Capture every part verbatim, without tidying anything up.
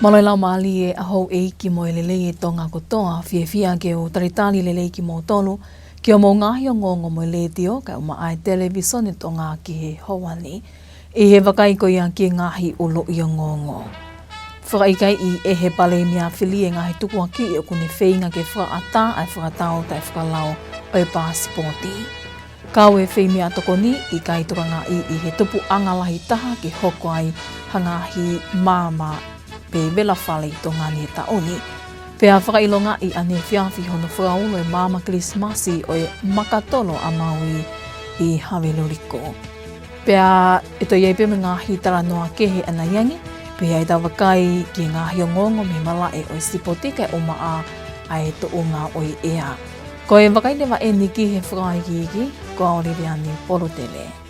Mālō e laumālie ʻa houʻeiki mo e lelei ʻa Tonga kotoa, fiefia ke u talitali lelei kimoutolu ki hoʻomou ngaahi ongoongo mei he letiō kae ʻumaʻā e televīsone Tonga ki he houa ni. ʻI he vakai ko ia ki he ngaahi ʻuluʻi ongoongo. Fakaʻikaiʻi ʻe he Palēmia fili e ngaahi tukuakiʻi ʻoku ne feinga ke fakaʻatā ʻa e fakatau taʻefakalao ʻo e paasipooti. Kau e feituʻu tokoni, ʻikai tokangaʻi ʻi he tupuʻanga lahi taha ke hoko ai ha ngaahi maama pe vela fale ʻi Tonga ni he taʻu ni. Pea fakaʻilongaʻi ʻaneefiafi hono fakaulo e maama Kilisimasi ʻo e Makatolo ʻa Maui ʻi Haveluliko. Pea ʻe toe ʻi ai pē mo e ngaahi talanoa kehe ʻanai ange, pea ʻe tau vakai ki he ngaahi ongoongo mei he malaʻe ʻo e sipoti kae ʻumaʻā ʻa e tuʻunga ʻo e ʻea. Ko e vakai leva eni ki he fakaikiiki, ko au Liliani Polutele.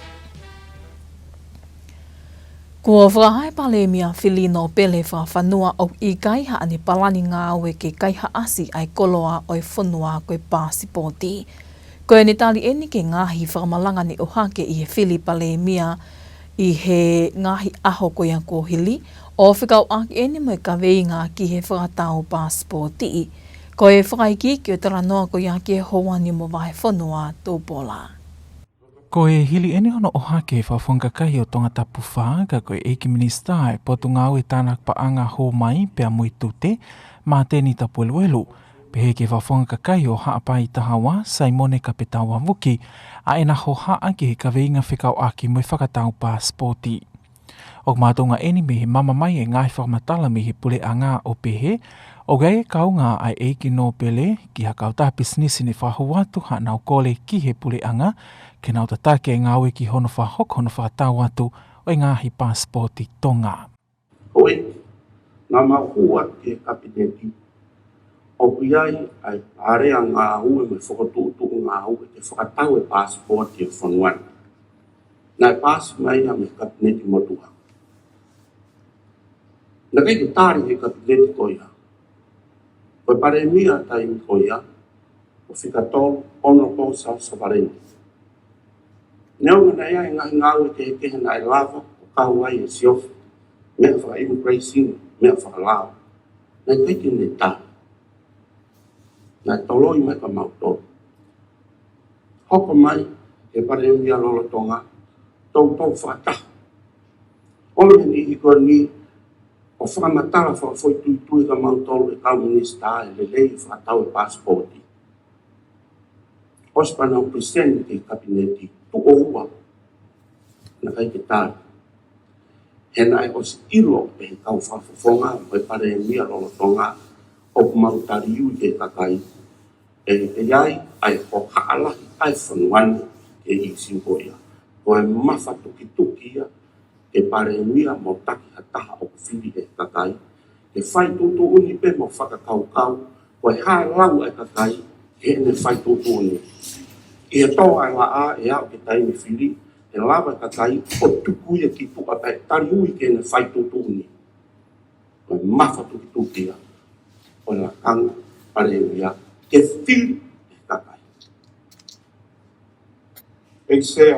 Kuo fakahā ʻe he Palēmia fili Nōpele Fakafanua ʻoku ʻikai haʻane palani ngāue ke kaihaʻasi ʻa e koloa ʻo e fonua ko e paasipooti. Ko ʻene tali eni ki he ngaahi fakamalanga ne ʻohake ʻe he fili Palēmia ʻi he ngaahi ʻaho ko ia kuo hili, ʻo fekauʻaki eni mo e kaveinga ki he fakatau paasipooti. Ko e fakaikiiki ʻo e talanoa ko ia ki he houa ni mo Vahefonua Tupola. Ko e hili eni hono ʻohake ʻe he Fakafofonga Kakai ʻo Tongatapu Fā, ka ko e ʻEiki Minisitā ʻo e Potungāue Tānaki Paʻanga Hū Mai pea mo e Tute, Māteni Tapueluelu, pehē ki he Fakafofonga Kakai ʻo Haʻapai Taha Ua, Saimone Kapetaua Vuki, ʻa ʻena hohaʻa ki he kaveinga fekauʻaki mo e fakatau paasipooti. ʻOku mātuʻaki eni mei he maama mai e ngaahi fakamatala mei he puleʻanga ʻo pehē, ʻoku ʻi ai e kaunga ʻa e ʻeiki nōpele ki ha kautaha pisinisi ne fakahū atu haʻanau kole ki he puleʻanga, ke nau tataki e ngāue ki hono fakahoko hono fakatau atu ʻo e ngaahi paasipooti Tonga. ʻOi, naʻa mau hū atu ki he Kapineti, ʻoku ʻi ai ʻa e area ngāue mo e fokotuʻutuʻu ngāue ke fakatau e paasipooti ʻo e fonua ni. Naʻe paasi mai ia mei he Kapineti motuʻa. Naʻe ʻikai ke tali ʻe he Kapineti ko ia. Ko e Palēmia taimi ko ia, ko Fika Tolu, Honourable Charles Savareni. Neongo naʻe ʻi ai e ngaahi ngāue kehekehe naʻe lava ʻo kau ai e siofi, meʻa faka-immigration, meʻa fakalao. Naʻe ʻikai ke ne tali. Naʻe toloi mai kia mautolu. Hoko mai e Palēmia lolotonga, toutou fakataha. ʻOmi e niʻihi ko eni ʻo fakamatala fakafoʻituitui kia mautolu e kau minisitā e lelei e fakatau e paasipooti. ʻOsi pea nau present ki he Kapineti, tuʻo ua. Naʻe ʻikai ke tali. He naʻe ʻosi ʻilo ʻe he kau fakafofonga mo e Palēmia lolotonga ʻoku mau tali ui ki he kakai, ʻe, ʻe ʻi ai ʻa e hohaʻa lahi ʻa e fonua ni ki he ʻīsiu ko ia. Ko e mafatukituki ia ki he Palēmia mo taki ha taha ʻoku fili ʻe he kakai, ke fai tuʻutuʻuni pē mo fakakaukau, ko e hā e lau ʻa e kakai ki heʻene fai tuʻutuʻuni. ʻI he tō ʻa e laʻā ʻe aʻu ki he taimi fili, ʻe lava e kakai ʻo tuku ia ki tuʻa pea tali ui ki heʻene fai tuʻutuʻuni. Ko e mafatukituki ia ʻo e lakanga Palēmia ke fili ʻe he kakai. ʻEiki Sea,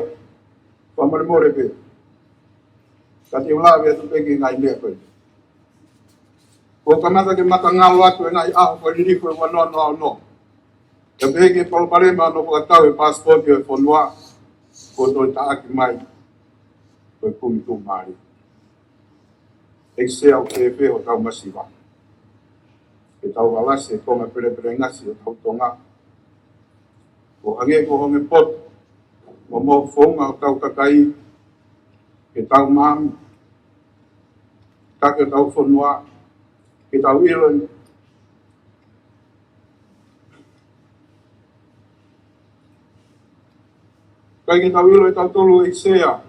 fakamolemole pē. Ka te u lave atu pē ki he ngaahi meʻa ko eni. Kuo kamata ke matangalo atu e ngaahi ʻaho ko eni ko e ua noa noa ono. Ka pehē ki he palopalema hono fakatau e paasipooti ʻo e fonua, kuo toe taʻaki mai ko e kumi tuʻumālie. ʻEiki Sea, ʻoku fēfē hotau masiva? Ke tau valasi e konga pelepelengasi ʻo hotau Tonga. ʻO hangē ko e ongo potu, mo e moʻufoʻunga hotau kakai, ke tau maama, taki hotau fonua, ke tau ʻilo, ʻikai ke tau ʻilo ʻe tautolu, ʻEiki Sea,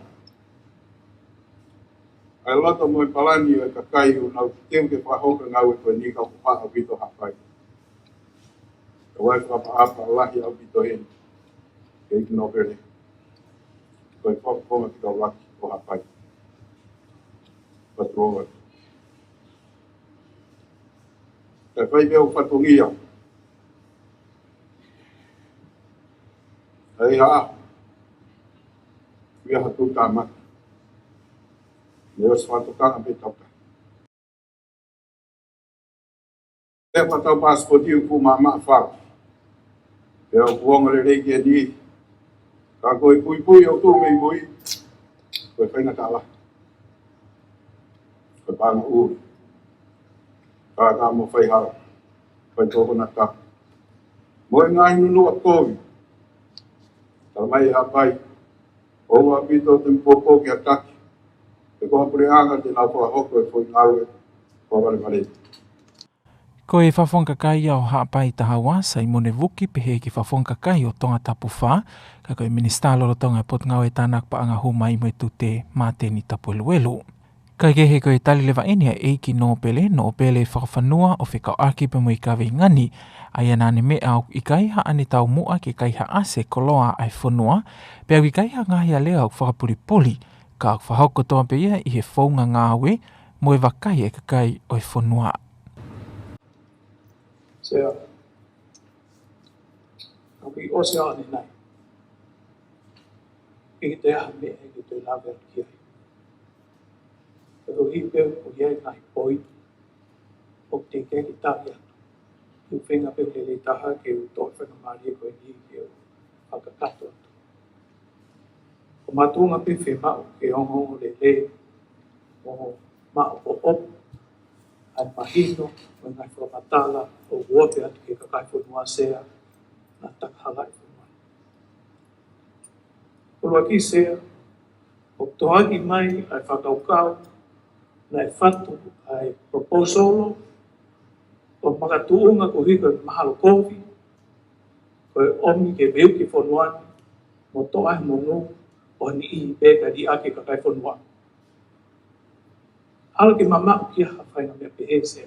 ʻa e loto mo e palani ʻo e kakai ʻoku nau teu ke fakahoko e ngāue ko eni, ka ʻoku faʻa ʻaupito Haʻapai. Ka ʻoku ʻi ai e fakaʻapaʻapa lahi ʻaupito heni ki he ʻEiki Nōpele. Ko e fakafofonga fekauʻaki ʻo Haʻapai. Patuova. Kae fai pē ʻo fatongia. ʻAi ha, ʻi ai ha tuʻutāmaki. Mei ʻosi fakatokanga pē tauta. He ʻoku tau pasipoti ʻoku maʻamaʻa fau. Pea ʻoku ongo lelei ki he niʻihi. Ka ko e puipui ʻoku tuʻu mei mui, ko e faingataʻa lahi. Ko e paʻanga ʻuli. Kākā mo faihala. Faitō ko nata. Mo e ngaahi nunuʻa kovi. Tala mai ʻe Haʻapai. ʻOua ʻaupito te mou pōpō ki ha taki. He ko ha puleʻanga te nau fakahoko e foʻi ngāue fakavalevale. Ko e Fakafofonga Kakai ia ʻo Haʻapai Tahaua, Saimone Vuki, pehē ki he Fakafofonga Kakai ʻo Tongatapu Fā, ka ko e Minisitā lolotonga e Potungāue Tānaki Paʻanga Hū Mai mo e Tute, Māteni Tapueluelu. Kae kehe, ko e tali leva ʻeni ʻa e ʻEiki Nōpele, Nōpele Fakafanua, ʻo fekauʻaki pea mo e kaveinga ni, ʻa ia naʻa ne meʻa ʻoku ʻikai haʻane taumuʻa ke kaihaʻasi e koloa ʻa e fonua, pea ʻoku ʻikai ha ngaahi alea ʻoku fakapulipuli, ka ʻoku fakahoko kotoa pē ia ʻi he founga ngāue mo e vakai ʻa e kakai ʻo e fonua. Sea, ʻoku ʻi ʻosi ʻaho ni nai. ʻIkai te ʻi ai ha meʻa ke te lave atu ki ai. Ka ko e hā pē ʻoku ʻi ai e ngaahi poini ʻoku teʻeki ke tali atu, ʻoku ou feinga pē lelei taha ke u toʻo e faingamālie ko eni ke u fakakakato atu. Ko e makatuʻunga pē fiemaʻu ke ongoongo lelei mo maʻopoʻopo ʻa e mahino mo e ngaahi fakamatala ʻoku ʻoatu ki he kakai e fonua, Sea, naʻa takahalaʻi e fonua. ʻUluaki, Sea, ʻoku tohoakiʻi mai ʻa e fakakaukau naʻe fatu ʻa e proposal ʻo makatuʻunga koeʻuhi ko e mahalo kovi, ko e ʻomi ke veuki e fonua ni mo toʻo ʻa e monū ʻo e niʻihi pē kae liʻaki e kakai e fonua. ʻAlu ke mamaʻo ki ha faʻahinga meʻa pehē, Sea.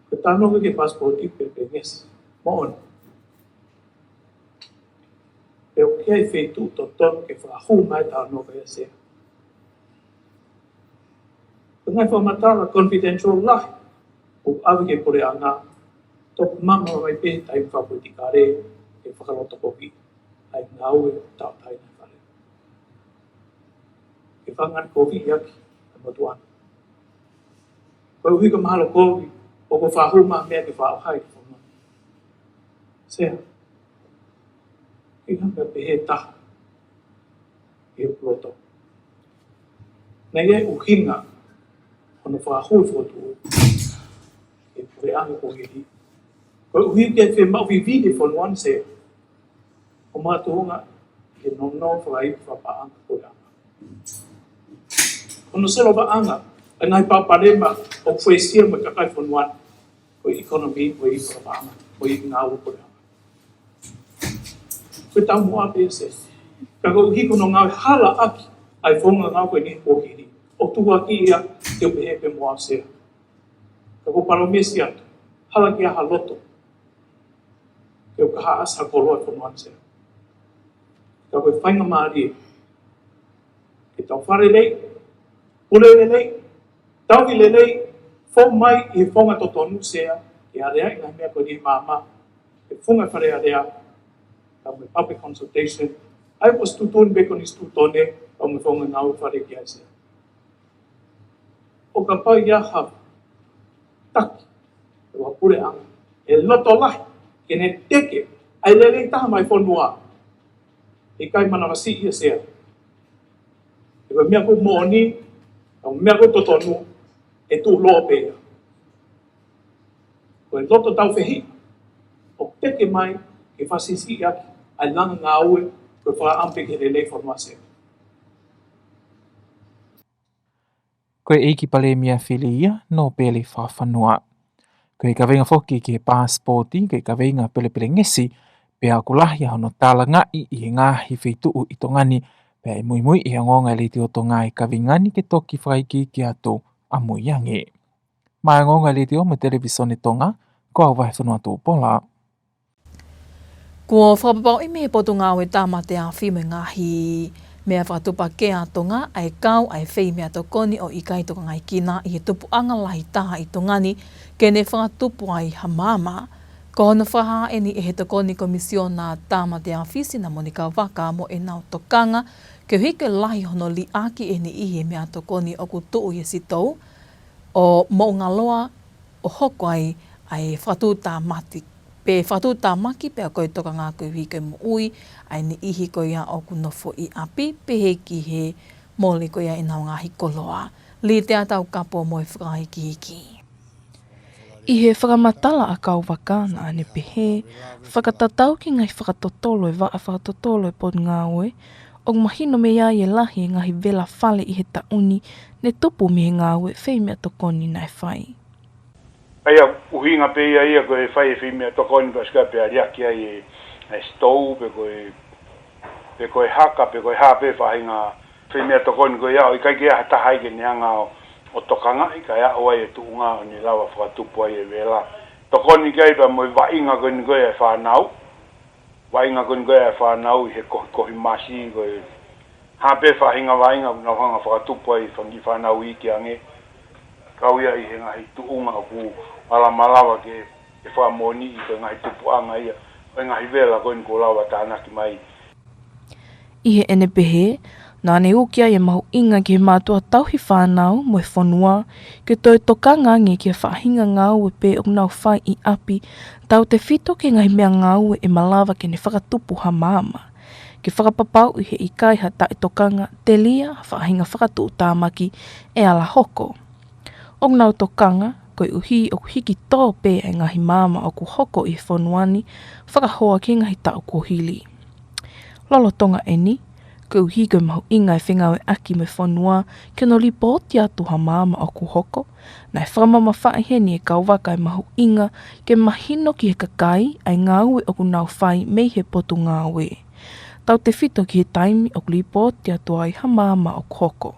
Ko e talanoa ki he pasipoti pe pengesi. Moʻoni. Pea ʻoku ʻi ai e feituʻu totonu ke fakahū mai e talanoa ko ia, Sea. Ko e ngaahi fakamatala confidential lahi ʻoku ʻave ki he puleʻanga, toki mamaʻo mai pē he taimi fakapolitikale ke fakalotokoviʻi ʻa e ngāue tauʻatāina ʻa e Fale. Ke fakangalikoviʻi ʻaki ʻa e motuʻa ni. Koeʻuhi ko e mahalo kovi, ʻoku fakahū mai e meʻa ke fakaʻauha ai e fonua. Sea, ʻikai ha meʻa pehē taha ʻi he pulotu. Naʻe ʻi ai e ʻuhinga hono fakahū e fokotuʻu ʻe he puleʻanga ko eni. Koeʻuhi ke fiemaʻu vivili e fonua ni, Sea, ʻo makatuʻunga ʻi he nounou fakaiku fakapaʻanga ʻa e puleʻanga. Hono solovaʻanga ʻa e ngaahi palopalema ʻoku fēsia mo e kakai e fonua ni, ko e economy, ko e fakapaʻanga, ko e ngāue ʻa e puleʻanga. Ko e taumuʻa pē, Sea. Ka koeʻuhi ko hono ngāue halaʻaki ʻa e founga ngāue ko eni he kuohili, ʻoku tukuakiʻi ia ke u pehē pē mo au, Sea. Ka ʻoku ou palōmesi atu, hala ke ʻi ai ha loto ke u kaihaʻasi ha koloa ʻo e fonua ni, Sea. Ka ko e faingamālie ke tau fai lelei, pule lelei, tauhi lelei, fou mai ʻi he founga totonu, Sea, ke aleaʻi e ngaahi meʻa ko eni he maama, he funga Fale Alea, kae ʻumaʻā e public consultation, ʻa ia ʻoku ʻosi tuʻutuʻuni pē ʻe he Konisitūtone, kae ʻumaʻā e founga ngāue ʻa e Fale ki ai, Sea. ʻO kapau ʻe ʻi ai ha taki ʻo ha puleʻanga ʻe loto lahi ke ne teke ʻa e lelei taha maʻa e fonua, ʻikai manavasiʻi ia, Sea. He ko e meʻa ʻoku moʻoni, ko e meʻa ʻoku totonu, ʻe tuʻuloa pē ia. Ko e loto tāufehiʻa ʻoku teke mai ke fakasiʻisiʻi ʻaki ʻa e langa ngāue, ko e fakaʻamu pē ki he lelei e fonua, Sea. Ko e ʻEiki Palēmia fili ia, Nōpele Fakafanua. Ko e kaveinga foki ki he pasipoti, ko e kaveinga pelepelengesi, pea ʻoku lahi ʻa hono talangaʻi ʻi he ngaahi feituʻu ʻi Tonga ni, pea ʻe muimui ʻi he ongoongo ʻa e Letiō Tonga e kaveinga ni ke toki fakaikiiki atu ʻamui ange. Maʻá e ongoongo ʻa e Letiō mo e Televīsone Tonga, ko au Vahefonua Tupola. Kuo fakapapauʻi mei he Potungāue Tāmate Afi mo e Ngaahi Meʻa Fakatupu ʻa Tonga ʻa e kau ʻa e feimeʻatokoni ʻo ʻikai tokangaekina ʻi he tupuʻanga lahi taha ʻi Tonga ni ke ne fakatupu ai ha maama. Ko hono fakahā ʻeni ʻe he Tokoni Komisiona Tāmate Afi, Sina Monika Vaka, mo ʻenau tokanga koeʻuhi ko e lahi hono liʻaki ʻe he niʻihi e meʻatokoni ʻoku tuʻu ʻi he sitoa, ʻo moʻungaloa ʻo hoko ai ʻa e fakatuʻutāmaki, pe fakatuʻutāmaki pea ko e tokanga koeʻuhi ko e moʻui ʻa e niʻihi ko ia ʻoku nofo ʻi ʻapi, pehē ki he mole ko ia ʻenau ngaahi koloa. Litea Taukapo mo e fakahikihiki. ʻI he fakamatala ʻa Kauvaka naʻa ne pehē, fakatatau ki he ngaahi fakatotolo ʻa e vaʻa fakatotolo ʻa e Potungāue, ʻoku mahino mei ai e lahi e ngaahi vela fale ʻi he taʻu ni ne tupu mei he ngāue feimeʻatokoni naʻe fai. ʻA ia, ʻuhinga pē ia ia ko e fai e feimeʻatokoni pea sika pea liʻaki ai e, e sitou pe ko e, pe ko e haka, pe ko e hā pē faʻahinga feimeʻatokoni ko ia ʻoku ʻikai ke ʻi ai ha taha ai ke ne hanga ʻo, ʻo tokangaʻi kae ʻoua ʻe tuʻunga ʻo ne lava fakatupu ai e vela. Tokoni ki ai pea mo e vaʻinga ko eni ko ia e fānau. Vaʻinga ko eni ko ia e fānau ʻi he kohikohi masi ko e hā pē faʻahinga vaʻinga ʻoku nau hanga fakatupu ai fanga kiʻi fānau iiki ange. Kau ia ʻi he ngaahi tuʻunga ʻoku ala malava ke, ke fakamoʻoniʻi ko e ngaahi tupuʻanga ia ʻo e ngaahi vela ko eni kuo lava tānaki mai. ʻI heʻene pehē, naʻa ne uki ai e mahuʻinga ki he mātuʻa tauhi fānau mo e fonua, ke toe tokanga ange ki he faʻahinga ngāue pē ʻoku nau fai ʻi ʻapi, tautefito ki he ngaahi meʻangāue ʻe malava ke ne fakatupu ha maama. Ke fakapapauʻi he ʻikai ha taʻetokanga telia ha faʻahinga fakatuʻutāmaki ʻe ala hoko. ʻOku nau tokanga, koeʻuhi ʻoku hiki tō pē ʻa e ngaahi maama ʻoku hoko ʻi he fonua ni, fakahoa ki he ngaahi taʻu kuo hili. Lolotonga eni, koeʻuhi ko e mahuʻinga e fengāueʻaki mo e fonua ke nau lipooti atu ha maama ʻoku hoko, naʻe fakamamafaʻi heni ʻe Kauvaka e mahuʻinga ke mahino ki he kakai ʻa e ngāue ʻoku nau fai mei he Potungāue. Tautefito ki he taimi ʻoku lipooti atu ai ha maama ʻoku hoko.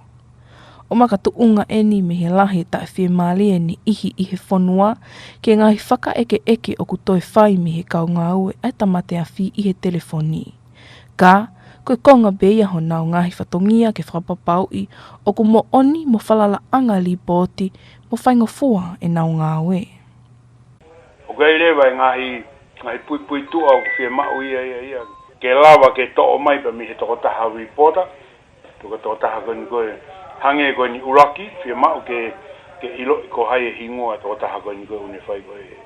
ʻO makatuʻunga eni mei he lahi e taʻefiemālie ʻa e niʻihi ʻi he fonua ki he ngaahi fakaʻekeʻeke ʻoku toe fai mei he kau ngāue ʻa e tāmate afi ʻi he telefoni. Ka, ko e konga pē ia honau ngaahi fatongia ke fakapapauʻi ʻoku moʻoni mo falalaʻanga e lipooti mo faingofua ʻenau ngāue. ʻOku ʻi ai leva e ngaahi, ngaahi puipuituʻa ʻoku fiemaʻu ia, ia, ia ke lava ke toʻo mai pea mei he tokotaha reporter, tokotaha ko eni ko e hangē ko eni ʻuluaki, fiemaʻu ke, ke ʻiloʻi ko hai e hingoa e tokotaha ko eni ko e ʻoku ne fai ko e,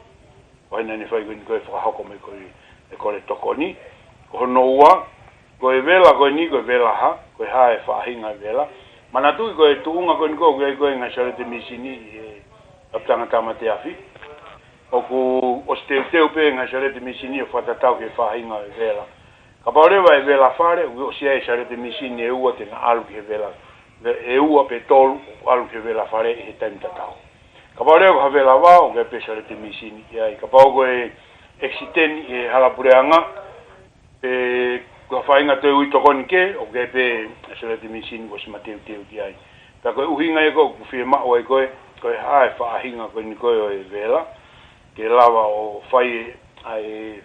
ko hai naʻa ne fai ko eni ko e fakahoko mai ko e, e kole tokoni. Ko hono ua, ko e vela ko eni ko e vela hā, ko e hā e faʻahinga e vela. Manatuʻi ko e tuʻunga ko eni ko e, ʻoku ʻi ai ko e ngaahi sēliote mīsini ʻi he ʻapitanga tāmate afi. ʻOku ʻosi teuteu pē ngaahi sēliote mīsini ʻo fakatatau ki he faʻahinga e vela. Kapau leva e vela fale, ʻoku ʻosi ʻi ai e sēliote mīsini ʻe ua te na ʻalu ki he vela. Ve-, ʻe ua pe tolu, ʻalu ki he vela fale ʻi he taimi tatau. Kapau leva ko ha vela vao, ʻoku ʻi ai pē sēliote mīsini ʻi ai. Kapau ko e ʻekisiteni ʻi he hala puleʻanga, pe ko ha faʻahinga toe ui tokoni kehe, ʻoku ʻi ai pē sēliote mīsini kuo ʻosi mateuteu ki ai. Pea ko e ʻuhinga ia ko ē ʻoku fiemaʻu ai ko e, ko e hā e faʻahinga ko eni ko e ʻo e vela, ke lava ʻo fai ʻa e,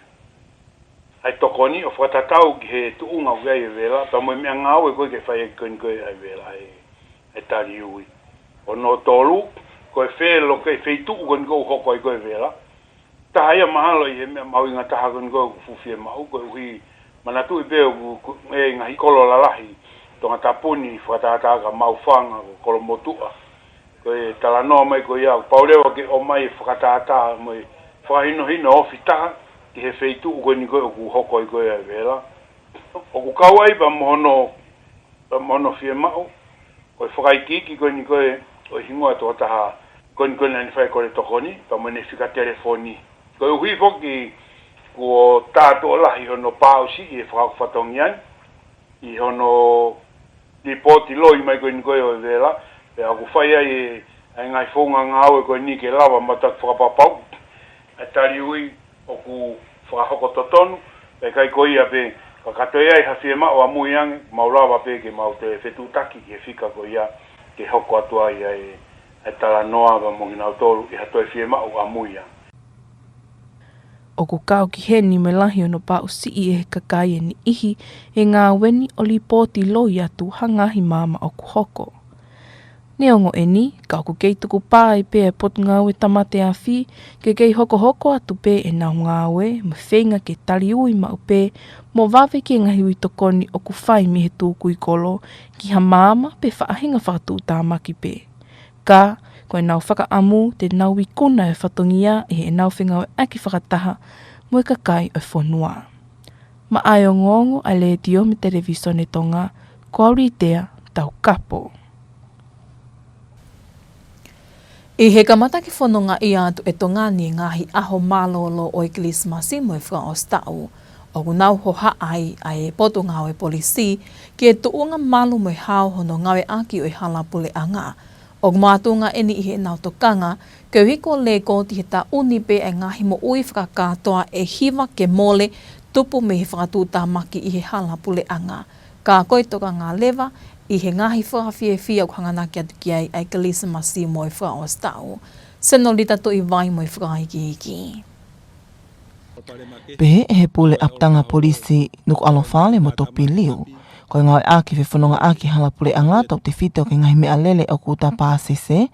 ʻa e tokoni ʻo fakatatau ki he tuʻunga ʻoku ʻi ai e vela, pea mo e meʻangāue ko ē ke fai ko eni ko e ʻa e vela, ʻa e, ʻa e tali ui. Hono tolu, ko e fēloki e feituʻu ko eni ko ē ʻoku hoko ai ko e vela. Taha ia mahalo ʻi he meʻa mahuʻinga taha ko eni ko ē ʻoku fuʻu fiemaʻu, koeʻuhi manatuʻi pē ʻoku, ʻoku, e ngaahi kolo lalahi, Tongatapu ni, fakatātā kia Maufanga, ko Kolomotuʻa. Ko e talanoa mai ko ia, pau leva ke ʻomai e fakatātā mo e fakahinohino ofi taha ki he feituʻu ko eni ko ē ʻoku hoko ai ko e ʻa e vela. ʻOku kau ai pea mo hono, pea mo hono fiemaʻu, ko e fakaikiiki ko eni ko ē, ʻo e hingoa e tokotaha ko eni ko ē naʻa ne fai e kole tokoni, pea mo ʻene fika telefoni. Koeʻuhi foki kuo tā tuʻo lahi hono pāʻusiʻi e fakahoko fatongia ni, ʻi hono lipooti loi mai ko eni ko ē ʻo e vela, pea ʻoku fai ai e, ʻa e ngaahi founga ngāue ko eni ke lava mautolu ke fakapapauʻi ʻa e tali ui ʻoku fakahoko totonu, pea ʻikai ko ia pē, ka ka toe ʻi ai ha fiemaʻu ʻamui ange, mau lava pē ke mau toe fetuʻutaki ki he fika ko ia, ke hoko atu ai ʻa e, ʻa e talanoa pea mo kinautolu ʻi ha toe fiemaʻu ʻamui ange. ʻOku kau ki heni mo e lahi hono pāʻusiʻi ʻe he kakai e niʻihi ʻi he ngāue ni ʻo lipooti loi atu ha ngaahi maama ʻoku hoko. Neongo eni, ka ʻoku kei tukupā ai pē ʻa e Potungāue Tāmate Afi ke kei hokohoko atu pē ʻenau ngāue mo e feinga ke tali ui maʻu pē mo vave ki he ngaahi ui tokoni ʻoku fai mei he tukui kolo ki ha maama pe faʻahinga fakatuʻutāmaki pē. Ka, ko ʻenau fakaʻamu te nau ikuna e fatongia ʻi heʻenau fengāueʻaki fakataha mo e kakai ʻo e fonua. Maʻá e ongoongo ʻa e Letiō mo e Televīsone Tonga, ko au Litea Taukapo. ʻI he kamata ke fonongaʻia atu ʻe Tonga ni e ngaahi ʻaho mālōlō ʻo e Kilisimasi mo e Fakaʻosi Taʻu, ʻoku nau hohaʻa ai ʻa e Potungāue Polisi ki he tuʻunga malu mo e hao hono ngāueʻaki ʻo e hala puleʻanga. ʻOku makatuʻunga eni ʻi heʻenau tokanga koeʻuhi ko e lēkooti he taʻu ni pē ʻa e ngaahi moʻui fakakātoa ʻe hiva ke mole tupu mei he fakatuʻutāmaki ʻi he hala puleʻanga. Ka ko e tokanga leva ʻi he ngaahi fakafiefia ʻoku hanganaki atu ki ai ʻa e Kilisimasi mo e Fakaʻosi Taʻu. Senolita Tuʻivai mo e fakaikiiki. Pehē ʻe he Pule ʻApitanga Polisi Nukuʻalofa Lemoto Piliu, ko e ngāueʻaki fefonongaʻaki hala puleʻanga tautefito ki he ngaahi meʻalele ʻoku uta pāsese,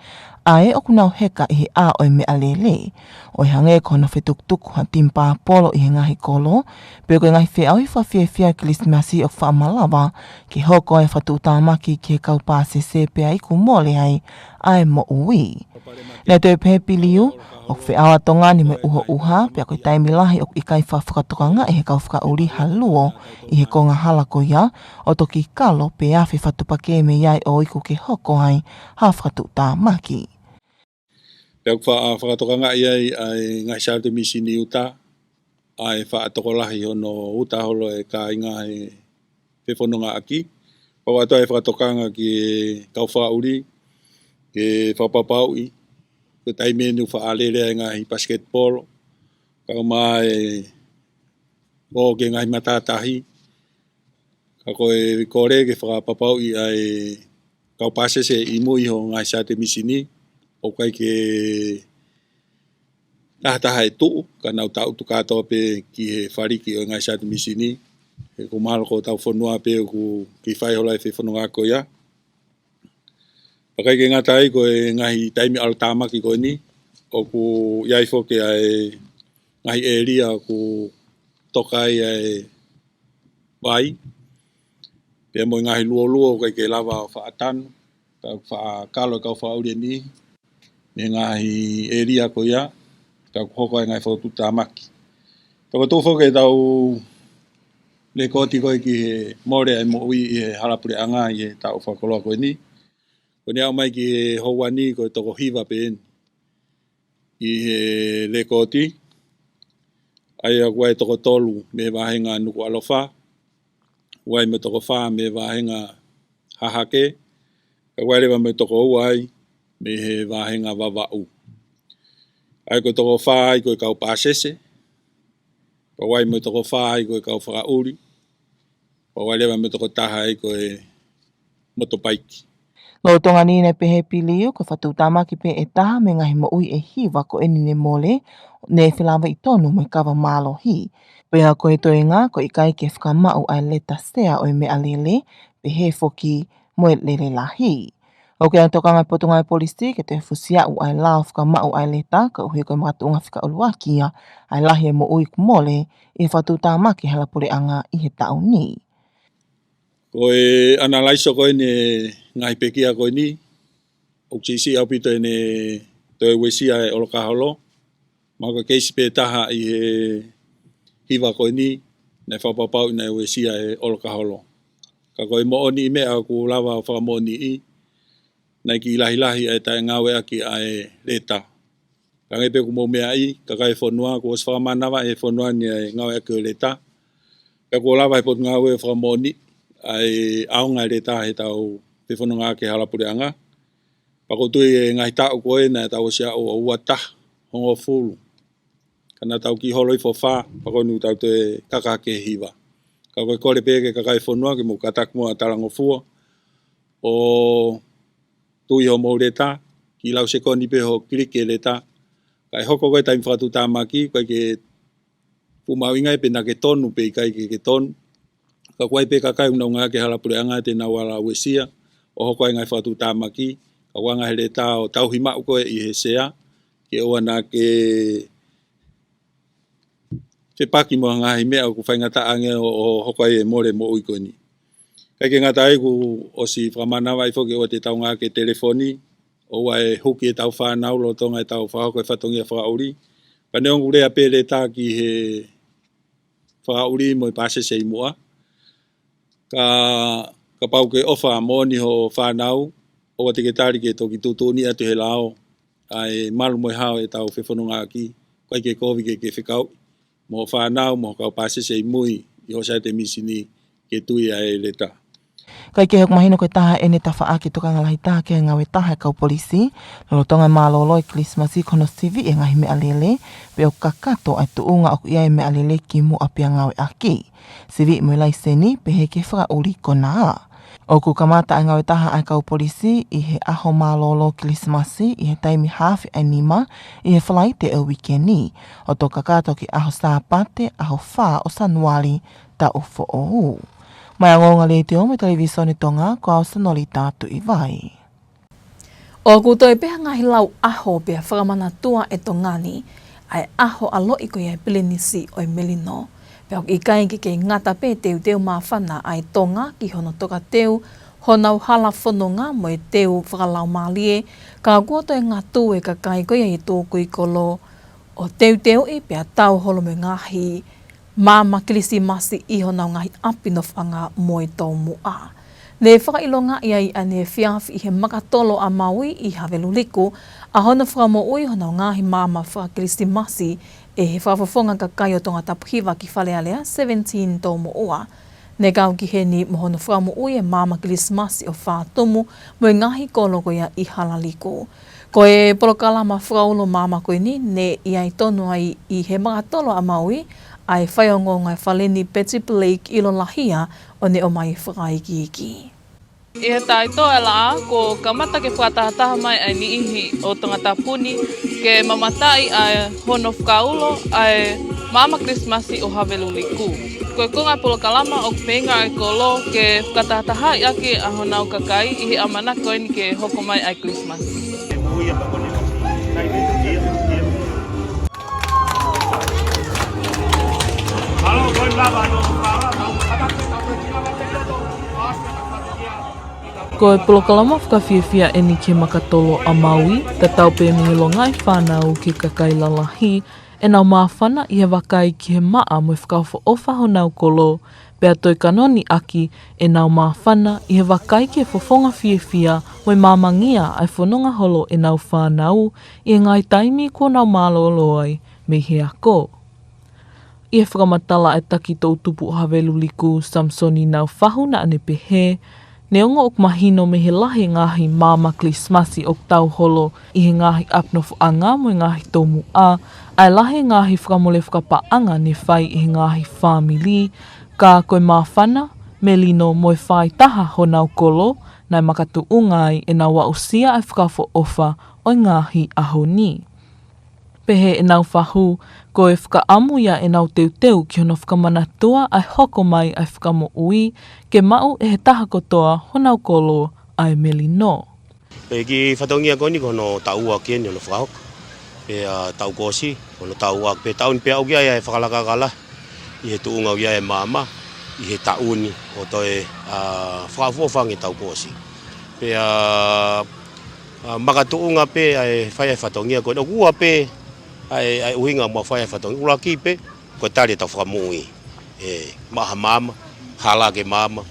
ʻa ē ʻoku nau heka ʻi he ʻā ʻo e meʻalele, ʻo hangē ko hono fetukutuku ha timi pāpolo ʻi he ngaahi kolo, pe ko e ngaahi feʻauhi fakafiefia Kilisimasi ʻoku faʻa malava ke hoko ai e fakatuʻutāmaki ki he kau pāsese pea iku mole ai ʻa e moʻui. Naʻe toe pehē ʻe Piliu, ʻoku feʻao ʻa Tonga ni mo e ʻuhoʻuha, pea ko e taimi lahi ʻoku ʻikai faʻa fakatokangaʻi ʻe he kau fakaʻuli ha luo ʻi he konga hala ko ia, ʻo toki kalo pe afe fakatuʻupakē mei ai ʻo iku ke hoko ai ha fakatuʻutāmaki. Pea ʻoku faʻa fakatokangaʻi ai ʻa e ngaahi Siaote Misini uta, ʻa e faʻa tokolahi hono uta holo e kāinga he fefonongaʻaki. Pau atu ai e fakatokanga ki he kau fakaʻuli, ke fakapapauʻi ko e taimi eni ʻoku faʻa lele ai e ngaahi pasiketipolo, kau mai ʻo ki he ngaahi matātahi. Ka ko e kole ke fakapapauʻi ʻa e kau pāsese ʻi mui ho ngaahi Siaote Misini, ʻoku ʻikai ke tahataha e tuʻu, ka nau tangutu kātoa pē ki he faliki ʻo e ngaahi Siaote Misini. He ʻoku mahalo ko hotau fonua pē ʻoku kei fai holo ai e fefononga ko ia. Pea ʻikai ke ngata ai, ko e ngaahi taimi ʻalotāmaki ko eni, ʻoku ʻi ai foki ʻa e ngaahi ʻēlia ʻoku toka ai ʻa e vai, pea mo e ngaahi luoluo ʻoku ʻikai ke lava ʻo faʻa tanu, ka ʻoku faʻa kalo e kau fakaʻuli eni mei he ngaahi ʻēlia ko ia, ka ʻoku hoko ai e ngaahi fakatuʻutāmaki. Pea ko e tuʻu foki ʻetau lēkooti ko ē ki he mole ʻa e moʻui ʻi he hala puleʻanga ʻi he taʻu fakakoloa ko eni. Ko eni aʻu mai ki he houa ni ko e toko hiva pē eni ʻi he lēkooti. ʻA ia ʻoku ʻi ai e toko tolu mei he vāhenga Nukuʻalofa, ʻoku ʻi ai mo e toko fā mei he vāhenga Hahake, pea ʻoku ʻi ai leva mo e toko ua ai mei he vāhenga Vavaʻu. ʻA ia ko e toko fā ai ko e kau pāsese, pea ʻoku ʻi ai mo e toko fā ai ko e kau fakaʻuli, pea ʻoku ʻi ai leva mo e toko taha ai ko e motopaiki. Lolotonga ni naʻe pehē ʻe Piliu, ko e fakatuʻutāmaki pē ʻe taha mei he ngaahi moʻui ʻe hiva ko eni ne mole, ne felāveʻi tonu mo e kava mālohi. Pea ko e toenga, ʻoku ʻikai ke fakamaʻu ʻa e leta sea ʻo e meʻalele, pehē foki mo e lele lahi. ʻOku ʻi ai e tokanga ʻa e Potungāue Polisi ke toe fusi aʻu ʻa e lao fakamaʻu ʻa e leta, koeʻuhi ko e makatuʻunga fika ʻuluaki ia ʻa e lahi e moʻui kuo mole ʻi he fakatuʻutāmaki hala puleʻanga ʻi he taʻu ni. Ko e ʻanalaiso ko eni e ngaahi pekia ko eni, ʻoku siʻisiʻi ʻaupito ʻene toe uesia e ʻolokaholo. Mahalo ko e keisi pē taha ʻi he hiva ko eni naʻe fakapapauʻi naʻe uesia e ʻolokaholo. Ka ko e moʻoniʻi meʻa ʻoku lava ʻo fakamoʻoniʻi, naʻe kiʻi lahilahi ʻa e taʻengāueʻaki ʻa e leta. Hangē pē ko hoʻomou meaʻi, kakai e fonua, kuo ʻosi fakamanava ʻe he fonua ni ʻa e ngāueʻaki ʻo e leta. Pea kuo lava ʻe he Potungāue ʻo fakamoʻoniʻi ʻa e ʻaonga e leta heʻetau fefonongaʻaki e hala puleʻanga. Pea ʻoku ou tui e ngaahi taʻu ko ē naʻa tau ʻosi aʻu ʻo ua taha, hongofulu, ka naʻa tau kiʻi holo hifo ʻo fā, pea ko eni ʻoku tau toe kaka ki he hiva. Ka ko e kole pē ki he kakai e fonua ke mou kātaki muʻa ʻo talangofua, ʻo tui hoʻomou leta, kiʻi lau sekoni pē hoʻo kiliki e leta. Kae hoko ko ē e taimi fakatuʻutāmaki, ʻoku ʻikai ke fuʻu mahuʻinga ai pe naʻa ke tonu pe ʻikai ke ke tonu. Ka ʻoku ʻi ai pē kakai ʻoku nau ngāueʻaki e hala puleʻanga te nau ala uesia ʻo hoko ai e ngaahi fakatuʻutāmaki, ka ʻoku anga ʻe he leta ʻo tauhi maʻu koe ʻi he sea, ke ʻoua naʻa ke fepaki mo e ngaahi meʻa ʻoku faingataʻa ange ʻo, ʻo hoko ai e mole moʻui ko eni. ʻIkai ke ngata ai, kuo ʻosi fakamanava ai foki ʻoua te tau ngāueʻaki e telefoni, ʻoua ʻe huki ʻetau fānau lolotonga ʻetau fakahoko e fatongia fakaʻuli. Pea neongo ʻoku lea pē e leta ki he fakaʻuli mo e pāsese ʻi muʻa, ka, kapau ʻoku ke ʻofa moʻoni hoʻo fānau, ʻoua te ke tali ke toki tuʻutuʻuni atu he lao ʻa e malu mo e hao ʻetau fefonongaʻaki, ʻikai ke kovi ke ke fekauʻi mo hoʻo fānau mo ho kau pāsese ʻi mui ʻi hoʻo saiate mīsini ke tui ʻa e leta. Kae kehe, ʻoku mahino ko e taha eni e tafaʻaki tokanga lahi taha ki he ngāue taha e kau polisi lolotonga e mālōlō e Kilisimasi, ko hono siviʻi e ngaahi meʻalele, pea ʻoku kakato ʻa e tuʻunga ʻoku ʻi ai e meʻalele kimuʻa pea ngāueʻaki. Siviʻi mo e laiseni, pehē ki he fakaʻuli konā. ʻOku kamata ʻa e ngāue taha ʻa e kau polisi ʻi he ʻaho mālōlō Kilisimasi ʻi he taimi haafe ʻa e nima ʻi he Falaite ʻo e uike ni, ʻo toki kakato ki he ʻaho Sāpate, ʻaho fā ʻo Sānuali, taʻu foʻou. Mei he Ongoongo Letiō mo e Televīsone Tonga, ko au Sanolita Tuʻivai. ʻOku toe pē ha ngaahi lau ʻaho pea fakamanatua ʻe Tonga ni ʻa e ʻaho ʻaloʻi ko ia e Pilinisi ʻo e Melino. Pea ʻoku ʻikai ke kei ngata pē teuteu māfana ʻa e Tonga ki hono tokateu honau hala fononga mo e teu fakalaumālie, ka kuo toe ngatū e kakai ko ia ʻi he tukui kolo ʻo teuteuʻi pea tau holo mo e ngaahi maama Kilisimasi ʻi honau ngaahi ʻapi nofoʻanga mo e toumuʻa. Ne fakaʻilongaʻi ai ʻaneefiafi ʻi he Makatolo ʻa Maui ʻi Haveluliku ʻa hono fakamoʻui honau ngaahi maama fakakilisimasi ʻe he Fakafofonga Kakai ʻo Tongatapu Hiva ki Fale Alea seventeen Toumoʻua. Ne kau ki heni mo hono fakamoʻui e maama Kilisimasi ʻo Fātumu mo e ngaahi kolo ko ia ʻi Halaliku. Ko e polokalama fakaulo maama ko eni ne ʻi ai tonu ai ʻi he Makatolo ʻa Maui ʻa e faiongoongo e fale ni, Betty Blake ʻIlolahia, ʻo ne ʻomai e fakaikiiki. ʻI he taʻitoʻa e laʻā, kuo kamata ke fakatahataha mai ʻa e niʻihi ʻo Tongatapu ni ke mamataʻi ʻa e hono fakaulo ʻa e maama Kilisimasi ʻo Haveluliku. Ko e konga e polokalama ʻoku feinga e kolo ke fakatahatahaʻi ʻaki ʻa honau kakai ʻi he ʻamanaki ko eni ke hoko mai ʻa e Kilisimasi. Ko e polokalama fakafiefia eni ki he Makatolo ʻa Maui, tatau pē mei he longaʻi fānau ki he kakai lalahi, ʻenau māfana ʻi he vakai ki he maʻa mo e fakaʻofoʻofa honau kolo, pea toe kanoni ʻaki ʻenau māfana ʻi he vakai ki he fofonga fiefia mo e māmangia ʻa e fononga holo ʻenau fānau ʻi he ngaahi taimi kuo nau mālōlō ai mei he ako. ʻI he fakamatala ʻa e Taki Toʻutupu ʻo Haveluliku, Samisoni Naufahu, naʻa ne pehē, neongo ʻoku mahino mei he lahi e ngaahi maama Kilisimasi ʻoku tau holo ʻi he ngaahi ʻapi nofoʻanga mo e ngaahi toumuʻa, ʻa e lahi e ngaahi fakamole fakapaʻanga ne fai ʻe he ngaahi fāmili, ka ko e māfana, melino mo e faʻahitaha honau kolo, naʻe makatuʻunga ai ʻenau aʻusia ʻa e fakaʻofoʻofa ʻo e ngaahi ʻaho ni. Pehē ʻe Naufahu, ko e fakaʻamu ia ʻenau teuteu ki hono fakamanatua ʻa e hoko mai ʻa e Fakamoʻui ke maʻu ʻe he taha kotoa honau kolo ʻa e melino. Pea ki fatongia ko eni ko hono taʻu ua ki heni hono fakahoko. Pea taʻu kuo ʻosi, ko hono taʻu ua pē taʻu ni pea ʻoku ʻi ai e fakalakalaka lahi ʻi he tuʻunga ʻoku ʻi ai e maama ʻi he taʻu ni ʻo toe, ʻa, fakaʻofoʻofa ange taʻu kuo ʻosi. Pea, ʻa, makatuʻunga pē ʻa e fai ʻa e fatongia ko eni. ʻOku ua pē ʻa e, ʻa e ʻuhinga mo e fai ʻa e fatongia. ʻUluaki pē, ko e tali ʻetau Fakamoʻui. ʻE, maʻa ha maama, hala ke maama,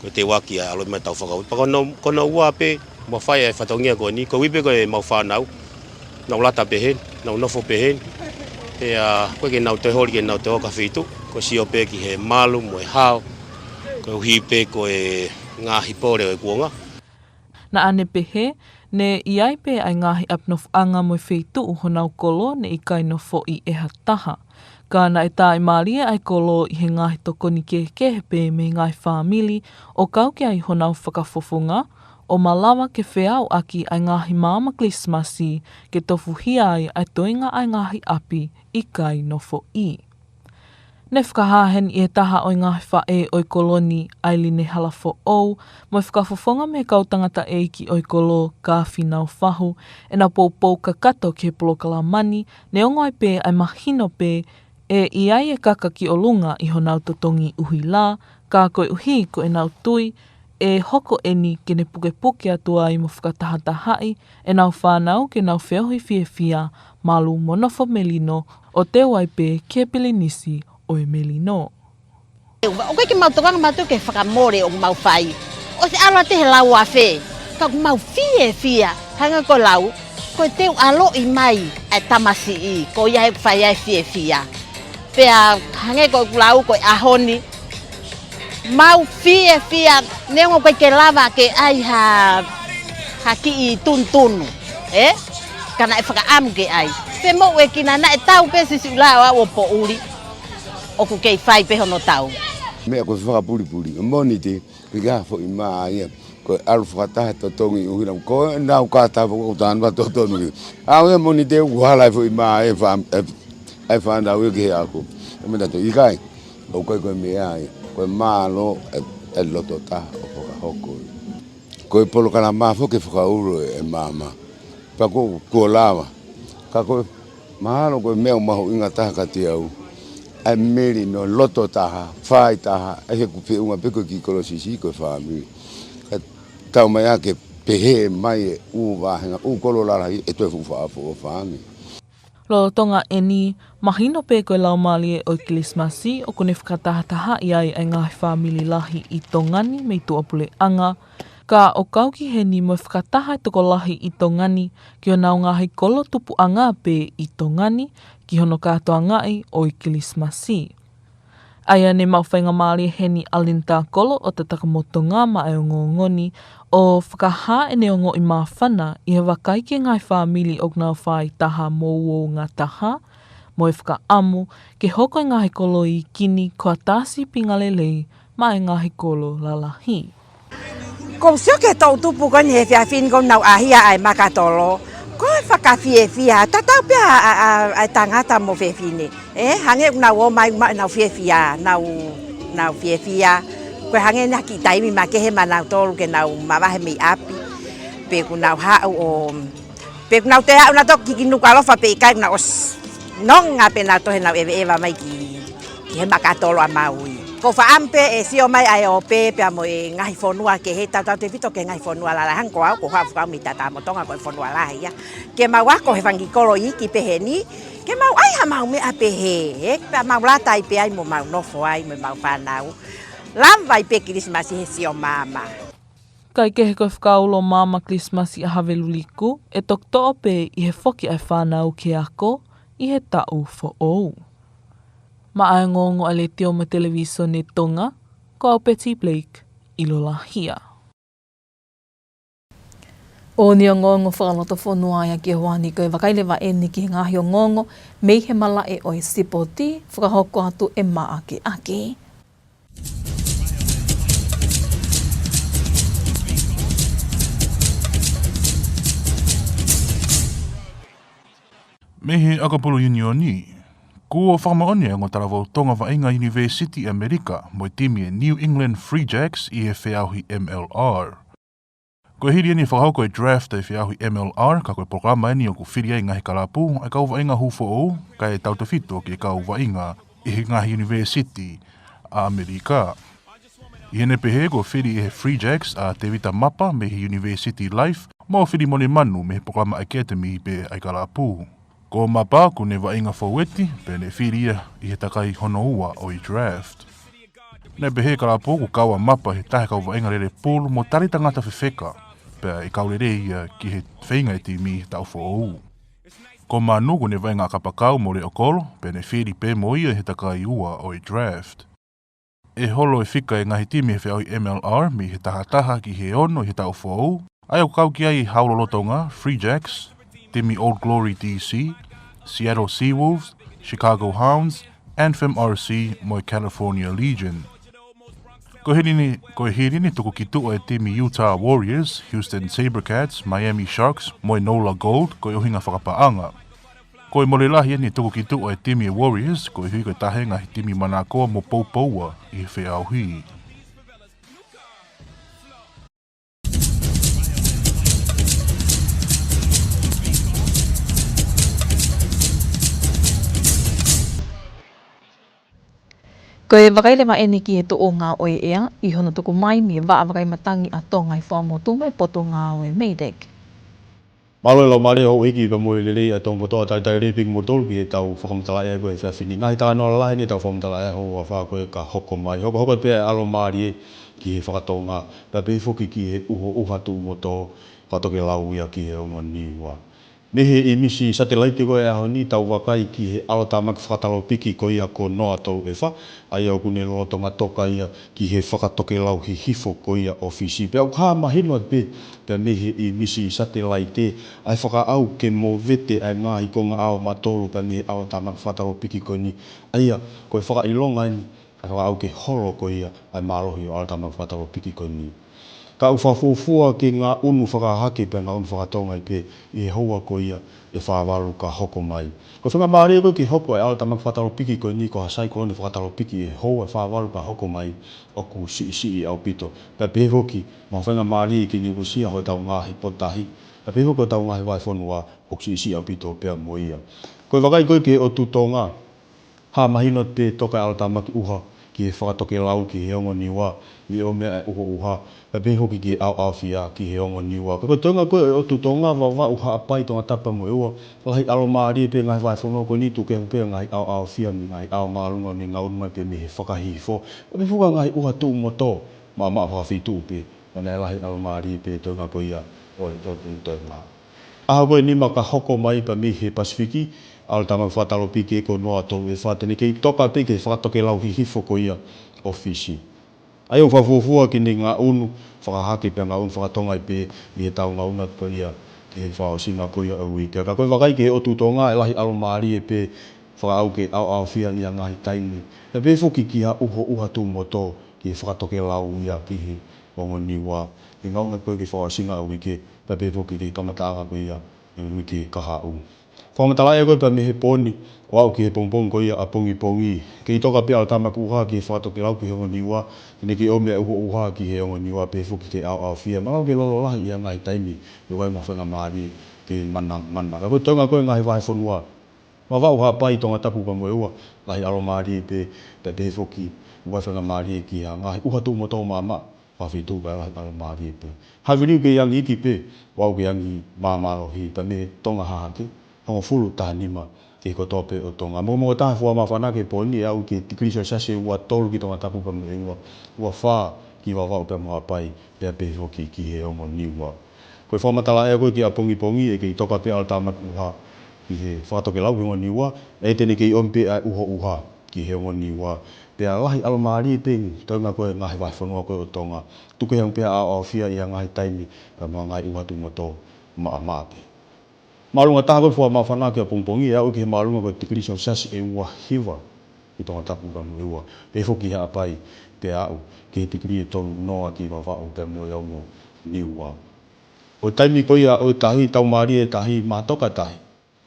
ko e teuaki ʻa e ʻaloʻi mai ʻetau Fakamoʻui. Pea ko hono, ko hono ua pē, mo e fai ʻa e fatongia ko eni, koeʻuhi pē ko ʻemau fānau, nau lata pehē ni, nau nofo pehē ni. Pea, ʻoku ʻikai ke nau toe holi ke nau toe ō ki ha feituʻu, ko e sio pē ki he malu mo e hao, koeʻuhi pē ko e ngaahi pole ʻo e kuonga. Naʻa ne pehē, ne ʻi ai pē ʻa e ngaahi ʻapi nofoʻanga mo e feituʻu honau kolo ne ʻikai nofoʻi ʻe ha taha. Ka naʻe tāʻimālie ʻa e kolo ʻi he ngaahi tokoni kehekehe pē mei he ngaahi fāmili ʻo kau ki ai honau fakafofonga, ʻo malava ke feau ʻaki ʻa e ngaahi maama Kilisimasi ke tofuhia ai ʻa e toenga ʻa e ngaahi ʻapi ʻikai nofoʻi. Ne fakahā heni ʻe he taha ʻo e ngaahi faʻē ʻo e kolo ni, ʻAiline Halafoʻou, mo e fakafofonga mei he kau tangataʻeiki ʻo e kolo, Kafi Naufahu, ʻenau poupou kakato ki he polokalama ni, neongo ai pē ʻa e mahino pē ʻe ʻi ai e kaka ki ʻolunga ʻi honau totongi ʻuhila, ka koeʻuhi ko ʻenau tui ʻe hoko eni ke ne pukepuke atu ai mo fakatahatahaʻi ʻenau fānau ke nau feohi fiefia, malu mo nofo melino, ʻo teu ai pē ki he pilinisi ʻo e melino. ʻOku ʻikai ke mau tokanga mātou ki he fakamole ʻoku mau fai. ʻOsi ʻalu atu he lau afe. Ka ʻoku mau fiefia. Hangē ko e lau, ko e teu ʻaloʻi mai ʻa e tamasiʻi, ko ia he ʻoku fai ai e fiefia. Pea hangē ko ʻeku lau ko e ʻaho ni, mau fiefia, neongo ʻoku ʻikai ke lava ke ʻai ha, ha kiʻi tunutunu, ē? Ka naʻe fakaʻamu ke ʻai. Femoʻuekina naʻe tau pē siʻisiʻi ʻuhinga ʻo aʻu ʻo poʻuli. ʻOku kei fai pē hono tau. Meʻa ko e fakapulipuli, ʻo Monite, pika foʻi mā ia. Ko e ʻalu fakataha totongi ʻuhinga, ko ʻenau kātaki foki ʻoku tānaki totonu ki. ʻAu ia Monite ʻoku hala e foʻi mā e fa-, e, e fānau ia ki he ako. ʻE meʻa tau ʻikai, ʻoku ʻikai ko e meʻa ia. Ko e mālō e, e loto taha ʻo fakahoko. Ko e polokalama foki ke fakaʻulo e maama. Pea ko, kuo lava. Ka ko e mahalo ko e meʻa ʻoku mahuʻinga taha kiate au, ʻa e melino loto taha, fai taha, ʻa ia ʻoku feʻunga pē ko e kiʻi kolo siʻisiʻi ko e fāmili. Ka tau mai ā ke pehē mai e ʻū vāhenga, ʻū kolo lalahi ʻe toe fuʻu faʻa foʻofa ange. Lolotonga eni, mahino pē ko e laumālie ʻo e Kilisimasi ʻoku ne fakatahatahaʻi ai ʻa e ngaahi fāmili lahi ʻi Tonga ni mei tuʻapuleʻanga, ka ʻoku kau ki heni mo e fakataha e tokolahi ʻi Tonga ni ki honau ngaahi kolo tupuʻanga pē ʻi Tonga ni ki hono kātoangaʻi ʻo e Kilisimasi. ʻA ia ne maʻu faingamālie heni ʻa Linda Kolo ʻo tataki mo Tonga maʻa e ongoongo ni ʻo fakahā ʻene ongoʻi māfana ʻi he vakai ki he ngaahi fāmili ʻoku nau fāitaha mo uouangataha, mo e fakaʻamu ke hoko e ngaahi kolo iiki ni ko ha tā sīpinga lelei maʻa e ngaahi kolo lalahi. Ko u sio ki he toʻu tupu ko eni he efiafi ni ʻoku nau ʻahia ʻa e makatolo. Ko e fakafiefia, tatau pē ʻa, ʻa, ʻa, ʻa e tangata mo fefine. Ē, hangē ʻoku nau ō mai maʻu ʻenau fiefia, nau, nau fiefia. Ko e hangē eni ha kiʻi taimi makehe maʻanautolu ke nau mavahe mei ʻapi. Pe ʻoku nau haʻu ʻo Pe ʻoku nau toe aʻu nautolu ki, ki Nukuʻalofa pe ʻikai, ʻoku nau ʻosi nonga pē nautolu heʻenau ʻeveʻeva mai ki, ki he makatolo ʻa Maui. Ko u fakaʻamu pē ʻe sio mai ʻa e ʻope pea mo e ngaahi fonua kehe, tautautefito ki he ngaahi fonua lalahi hangē ko au, ko u haʻu fakaʻamu mei Tatamotonga ko e fonua lahi ia. Ke mau ako he fanga kiʻi kolo iiki pehē ni, ke mau ʻai haʻamau meʻa pehē, ē, pea mau lata ai pē ai mo mau nofo ai mo ʻemau fānau. Lava ai pē Kilisimasi he sio maama. Kae kehe ko e fakaulo maama Kilisimasi ʻa Haveluliku, ʻe toki toʻo pē ʻi he foki ʻa e fānau ki he ako ʻi he taʻu foʻou. Maʻa e ongoongo ʻa e Letiō mo e Televīsone Tonga, ko au Betty Blake, ʻi Lolahia. ʻOku ne ongoongo fakalotofonua ia ki he houa ni, ko e vakai leva eni ki he ngaahi ongoongo mei he malaʻe ʻo e sipoti, fakahoko atu ʻe Maʻa Keʻaki. Mei he ʻakapulu ʻiunioni, kuo fakamoʻoni e ongo talavou Tonga vaʻinga ʻunivēsiti ʻAmelika mo e timi ʻa e New England Free Jacks ʻi he feʻauhi M L R. Ko e hili eni e fakahoko e draft ʻa e feʻauhi M L R, ka ko e polokalama eni ʻoku fili ai e ngaahi kalapu ʻa e kau vaʻinga hū foʻou, kae tautefito ki he kau vaʻinga ʻi he ngaahi ʻunivēsiti ʻa ʻAmelika. ʻI heʻene pehē, kuo fili ʻe he Free Jacks ʻa Tevita Mapa mei he ʻUnivēsiti Life, mo Filimone Manu mei he polokalama Academy pē ʻa e kalapu. Ko Mapa ʻoku ne vaʻinga fōueti, pea ne fili ia ʻi he takai hono ua ʻo e draft. Naʻe pehē ʻe he kalapu kuo kau ʻa Mapa he taha e kau vaʻinga lele pulu mo tali tangata fefeka, pea ʻe kau lelei ia ki he feinga e timi he taʻu foʻou. Ko Manu ʻoku ne vaʻinga ʻakapakau mo leʻo kolo, pea ne fili pē mo ia he takai ua ʻo e draft. ʻE holo e fika e ngaahi timi he feʻauhi M L R mei he taha taha ki he ono he taʻu foʻou, ʻa ia ʻoku kau ki ai e hau lolotonga, Free Jacks, timi Old Glory D C, Seattle Seawolves, Chicago Hounds, Anthem R C, mo e California Legion. Ko e hili ni, ko e hili ni tuku ki tuʻa e timi Utah Warriors, Houston SaberCats, Miami Sharks, mo e Nola Gold, ko e ʻuhinga fakapaʻanga. Ko e mole lahi eni tuku ki tuʻa e timi e Warriors, koeʻuhi ko e taha e ngaahi timi manakoa mo poupoua ʻi he feʻauhi. Ko e vakai leva eni ki he tuʻunga ʻo e ʻea, ʻi hono tuku mai mei he Vaʻa Vakai Matangi ʻa Tonga ʻi Fuaʻamotu mo e Potungāue MEIDECC. Mālō e laumālie houʻeiki pea mo e lelei ʻa Tonga kotoa, talitali lelei pē kimoutolu ki heʻetau fakamatala ʻea ko e efiafi ni. Ngaahi talanoa lalahi ʻi heʻetau fakamatala ʻea houa fā ko ē ka hoko mai. Hokohoko pē ʻa e ʻalomālie ki he fakatonga, pea pehē foki ki he ʻuhoʻuha tuʻu mo tō, fakatokelau ia ki he ongo Niua. Mei he ʻīmisi satelaite ko ē ʻaho ni, tau vakai ki he ʻalotāmaki fakataloupiki ko ia ko Noa Toluʻefa, ʻa ia ʻoku ne lolotonga toka ia ki he fakatokelau hihifo ko ia ʻo Fisi. Pea ʻoku hā mahino pē, pea mei he ʻīmisi satelaite, ʻa e fakaʻau ke movete ʻa e ngaahi konga ʻao matolu pea mei he ʻalotāmaki fakataloupiki ko eni. ʻA ia, ko e fakaʻilonga eni, ʻa e fakaʻau ke holo ko ia ʻa e mālohi ʻo e ʻalotāmaki fakataloupiki ko eni. Ka ʻoku fakafuofua ke ngaʻunu fakahahake pea ngaʻunu fakatonga ai pē ʻi he houa ko ia ʻe fā valu ka hoko mai. Ko e faingamālie ko ē ke hoko ʻa e ʻalotāmaki fakataloupiki ko eni ko ha saikolone fakataloupiki ʻi he houa ʻe fā valu ka hoko mai, ʻoku siʻisiʻi ʻaupito. Pea pehē foki, mo ha faingamālie ke ne uesia hotau ngaahi potutahi, pea pehē foki hotau ngaahi vahefonua, ʻoku siʻisiʻi ʻaupito pea mo ia. Ko e vakai ko ē ki he ʻotu Tonga, hā mahino pē toka e ʻalotāmaki ʻuha ki he fakatokelau ki he ongo Niua, ʻi he ʻomi ʻa e ʻuhoʻuha, pea pehē foki ki he ʻaoʻaofia ki he ongo Niua. Ka ko e toenga ko ē ʻo e ʻotu Tonga, Vavaʻu, Haʻapai, Tongatapu pea mo ʻEua, lahi ʻalomālie pē ngaahi vahefonua ko eni, tuku kehe pē ngaahi ʻaoʻaofia mei he ngaahi ʻao māʻolunga ʻoku ne ngaʻunu mai pē mei he fakahihifo, pea pehē foki ngaahi ʻuha tuʻu mo tō, maʻamaʻa fakafeituʻu pē, pea naʻe lahi ʻalomālie pē toenga ko ia ʻo e ʻotu Tonga. ʻAho ko ē nima ka hoko mai pea mei he Pasifiki, ʻalotāmaki fakataloupiki ko Noa Toluʻefa, te ne kei toka pē ki he fakatokelau hihifo ko ia ʻo Fisi. ʻA ia ʻoku fakafuofua ke ne ngaʻunu fakahahake pea ngaʻunu fakatonga ai pē ʻi heʻetau ngaʻunu atu ko ia ki he fakaʻosinga ko ia ʻo e uike. Ka ko e vakai ki he ʻotu Tonga, ʻe lahi ʻalomālie pē fakaʻau ke ʻaoʻaofia ʻi ha ngaahi taimi. Pea pehē foki ki ha ʻuhoʻuha tuʻu mo tō ki he fakatokelau ia ki he ongo Niua. ʻE ngaʻunu ko ē ki he fakaʻosinga ʻo e uike, pea pehē foki ki he kamataʻanga ko ia ʻo e uike kahaʻu. Fakamatala ʻea ko ē pea mei he pō ni ʻo aʻu ki he pongipongi ko ia ʻapongipongi. Kei toka pē ʻalotāmaki ʻuha ki he fakatokelau ki he ongo Niua, te ne kei ʻomi ʻa e ʻuhoʻuha ki he ongo Niua, pehē foki ki he ʻaoʻaofia. Mahalo ke lolo lahi ʻi ha ngaahi taimi, ʻe ʻi ai mo ha faingamālie ke manamana. Ka ko e toenga ko ē ngaahi vahefonua, Vavaʻu, Haʻapai, Tongatapu pea mo ʻEua, lahi ʻalomālie pē, pea pehē foki, ʻoku ʻi ai faingamālie ki ha ngaahi ʻuha tuʻu mo tō maʻamaʻa fakafeituʻu pea lahi ʻalomālie pē. Havili ʻoku kei angi iiki pē, ʻo aʻu ki he angi māmālohi, pea mei he Tonga Hahake, hongofulu taha nima ki he kotoa pē ʻo Tonga. Mokomoko taha e fuʻu māfana ki he pō ni, ʻe aʻu ki he tikilī selesiasi ʻe ua tolu ki Tongatapu pea mo ʻEua, ua fā ki Vavaʻu pea mo Haʻapai, pea pehē foki ki he ongo Niua. Ko e fakamatala ʻea ko ē ki ʻapongipongi, ʻe kei toka pē ʻalotāmaki ʻuha ki he fakatokelau ki he ongo Niua, ʻe te ne kei ʻomi pē ʻa e ʻuhoʻuha ki he ongo Niua. Pea lahi ʻalomālie pē ʻi he toenga ko ē ngaahi vahefonua ko ē ʻo Tonga, tuku kehe ange pē ʻaoʻaofia ʻi ha ngaahi taimi, pea mo ha ngaahi ʻuha tuʻu mo tō maʻamaʻa pē. Māʻolunga taha ko e fuʻu māfana ki ʻapongipongi, ʻe aʻu ki he māʻolunga ko e tikilī selesiasi ʻe ua hiva ki Tongatapu pea mo ʻEua, pehē foki ki Haʻapai, pea aʻu ki he tikilī ʻe tolu noa ki Vavaʻu pea mo e ongo Niua. ʻO e taimi ko ia ʻo e tahi, tau mālie e tahi, mātoka e tahi,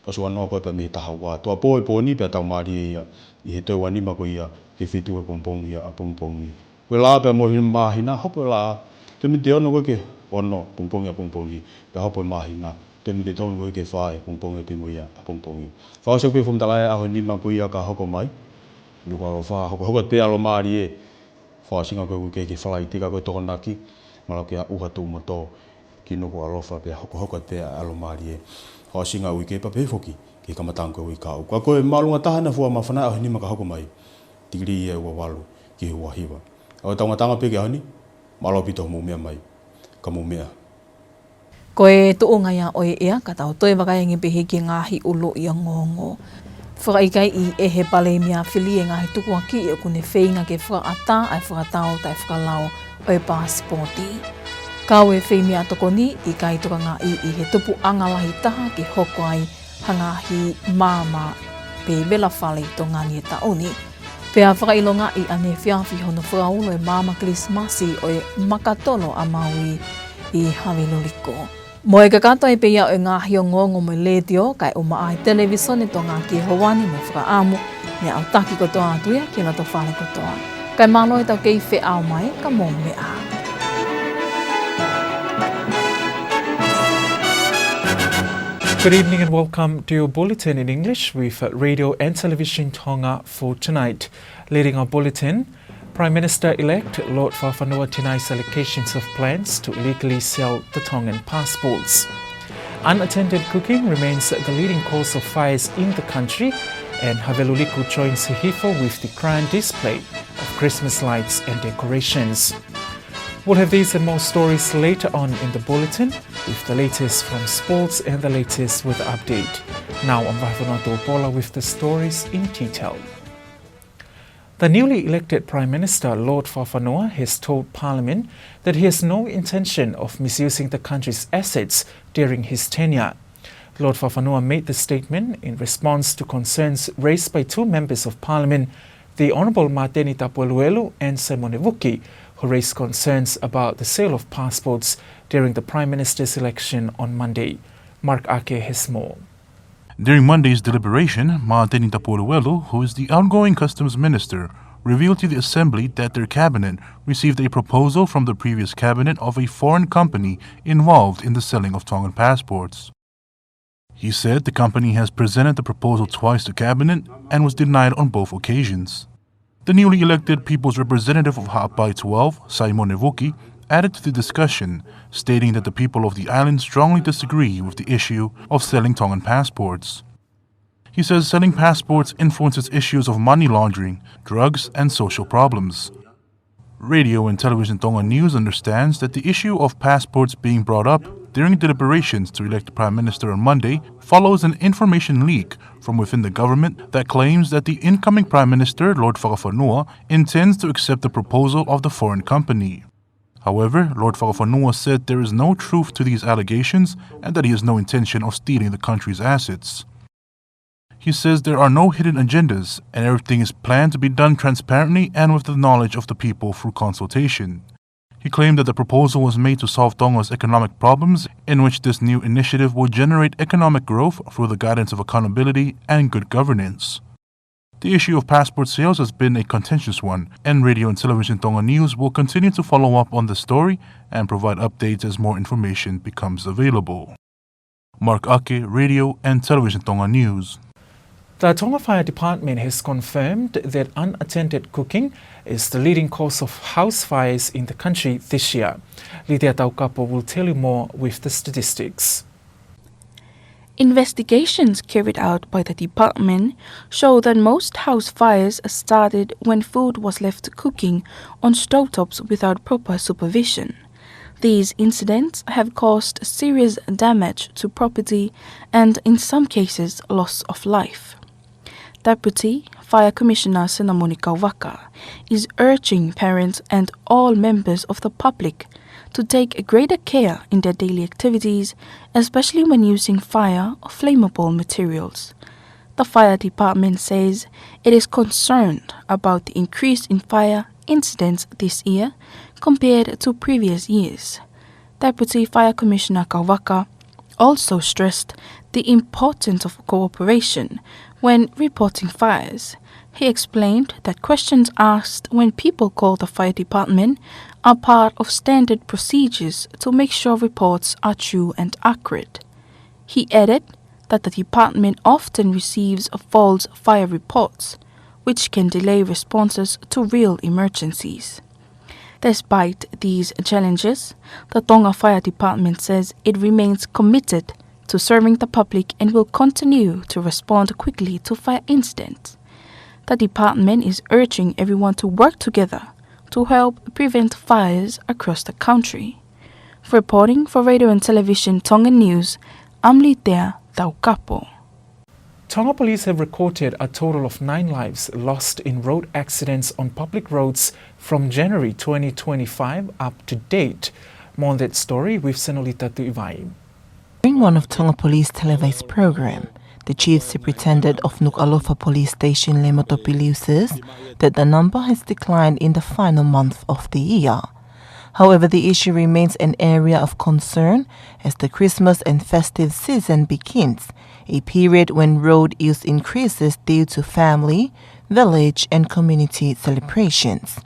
ʻosi ua noa ko ē pea mei he taha ua. Tuʻuapō e pō ni pea tau mālie ia ʻi he toe ua nima ko ia ki he feituʻu ʻo e pongipongi ʻapongipongi. Ko e laʻā pea mo e māhina, hopo e laʻā, toe miniti ʻe ono ko ē ki he ono pongipongi ʻapongipongi, pea hopo e māhina, toe miniti ʻe tolu ko ē ki he fā ʻapongipongi pea mo ia ʻapongipongi. Fakaʻosi ʻa e fakamatala ʻea ʻaho nima ko ia ka hoko mai, Nukuʻalofa, hokohoko atu pē ʻalomālie, fakaʻosinga ko ē uike ki he Falaite ka ko e Tokonaki, mahalo ke ʻi ai ha ʻuha tuʻu mo tō ki Nukuʻalofa pea hokohoko atu pē ʻalomālie. Fakaʻosinga uike pea pehē foki ki he kamataʻanga ko ē uike kahaʻu. Ka ko e māʻolunga taha ʻena e fuʻu māfana ʻaho nima ka hoko mai, tikilī ia ʻe ua valu ki he ua hiva. ʻA ia ʻoku tau ngataʻanga pē ki he ʻaho ni, mālō ʻaupito hoʻomou meʻa mai, ka mou meʻa. Ko e tuʻunga ia ʻo e ʻea, ka tau toe vakai ange pē ki he ngaahi ʻuluʻi ongoongo. Fakaʻikaiʻi ʻe he Palēmia Fili e ngaahi tukuakiʻi ʻoku ne feinga ke fakaʻatā ʻa e fakatau taʻefakalao ʻo e paasipooti. Kau e feimeʻatokoni, ʻikai tokangaʻi ʻi he tupuʻanga lahi taha ke hoko ai ha ngaahi maama pe vela fale ʻi Tonga ni he taʻu ni. Pea fakaʻilongaʻi ʻaneefiafi hono fakaulo e maama Kilisimasi ʻo e Makatolo ʻa Maui ʻi Haveluliko. Mo e kakato ai pē ia ʻo e ngaahi ongoongo mei he letiō, kae ʻumaʻā e Televīsone Tonga ki he houa ni mo e fakaʻamu, meʻa ʻoku taki kotoa atu ia ki loto fale kotoa. Kae mālō ʻetau kei feʻao mai, ka mou meʻa ā. Good evening and welcome to your bulletin in English with Radio and Television Tonga for tonight. Leading our bulletin, Prime Minister-elect Lord Fakafanua denies allegations of plans to illegally sell the Tongan passports. Unattended cooking remains the leading cause of fires in the country, and Haveluliku joins Hihifo with the grand display of Christmas lights and decorations. We'll have these and more stories later on in the bulletin, with the latest from sports and the latest weather update. Now, I'm Vahefonua Tupola with the stories in detail. The newly elected Prime Minister, Lord Fakafanua, has told Parliament that he has no intention of misusing the country's assets during his tenure. Lord Fakafanua made the statement in response to concerns raised by two members of Parliament, the Honourable Mateni Tapueluelu and Simone Vuki, who raised concerns about the sale of passports during the Prime Minister's election on Monday. Mark Ake has more. During Monday's deliberation, Mateni Tapueluelu, who is the outgoing Customs Minister, revealed to the Assembly that their cabinet received a proposal from the previous cabinet of a foreign company involved in the selling of Tongan passports. He said the company has presented the proposal twice to cabinet and was denied on both occasions. The newly elected People's Representative of Haʻapai twelve, Simone Vuki, added to the discussion, stating that the people of the island strongly disagree with the issue of selling Tongan passports. He says selling passports influences issues of money laundering, drugs, and social problems. Radio and Television Tonga News understands that the issue of passports being brought up during deliberations to elect the Prime Minister on Monday follows an information leak from within the government that claims that the incoming Prime Minister, Lord Fakafanua, intends to accept the proposal of the foreign company. However, Lord Fakafanua said there is no truth to these allegations and that he has no intention of stealing the country's assets. He says there are no hidden agendas and everything is planned to be done transparently and with the knowledge of the people through consultation. He claimed that the proposal was made to solve Tonga's economic problems, in which this new initiative will generate economic growth through the guidance of accountability and good governance. The issue of passport sales has been a contentious one, and Radio and Television Tonga News will continue to follow up on the story and provide updates as more information becomes available. Mark Ake, Radio and Television Tonga News. The Tonga Fire Department has confirmed that unattended cooking is the leading cause of house fires in the country this year. Litea Taukapo will tell you more with the statistics. Investigations carried out by the department show that most house fires started when food was left cooking on stovetops without proper supervision. These incidents have caused serious damage to property and, in some cases, loss of life. Deputy Fire Commissioner Senamoni Kauvaka is urging parents and all members of the public to take greater care in their daily activities, especially when using fire or flammable materials. The fire department says it is concerned about the increase in fire incidents this year compared to previous years. Deputy Fire Commissioner Kauvaka also stressed the importance of cooperation when reporting fires. He explained that questions asked when people call the fire department are part of standard procedures to make sure reports are true and accurate. He added that the department often receives false fire reports, which can delay responses to real emergencies. Despite these challenges, the Tonga Fire Department says it remains committed to serving the public and will continue to respond quickly to fire incidents. The department is urging everyone to work together to help prevent fires across the country. Reporting for Radio and Television Tonga News, I'm Litea Taukapo. Tonga police have recorded a total of nine lives lost in road accidents on public roads from January twenty twenty-five up to date. More on that story with Senolita Tuivai. During one of Tonga Police Televi's program, the Chief Superintendent of Nukuʻalofa Police Station, Lemoto Piliu, says that the number has declined in the final month of the year. However, the issue remains an area of concern as the Christmas and festive season begins, a period when road use increases due to family, village, and community celebrations.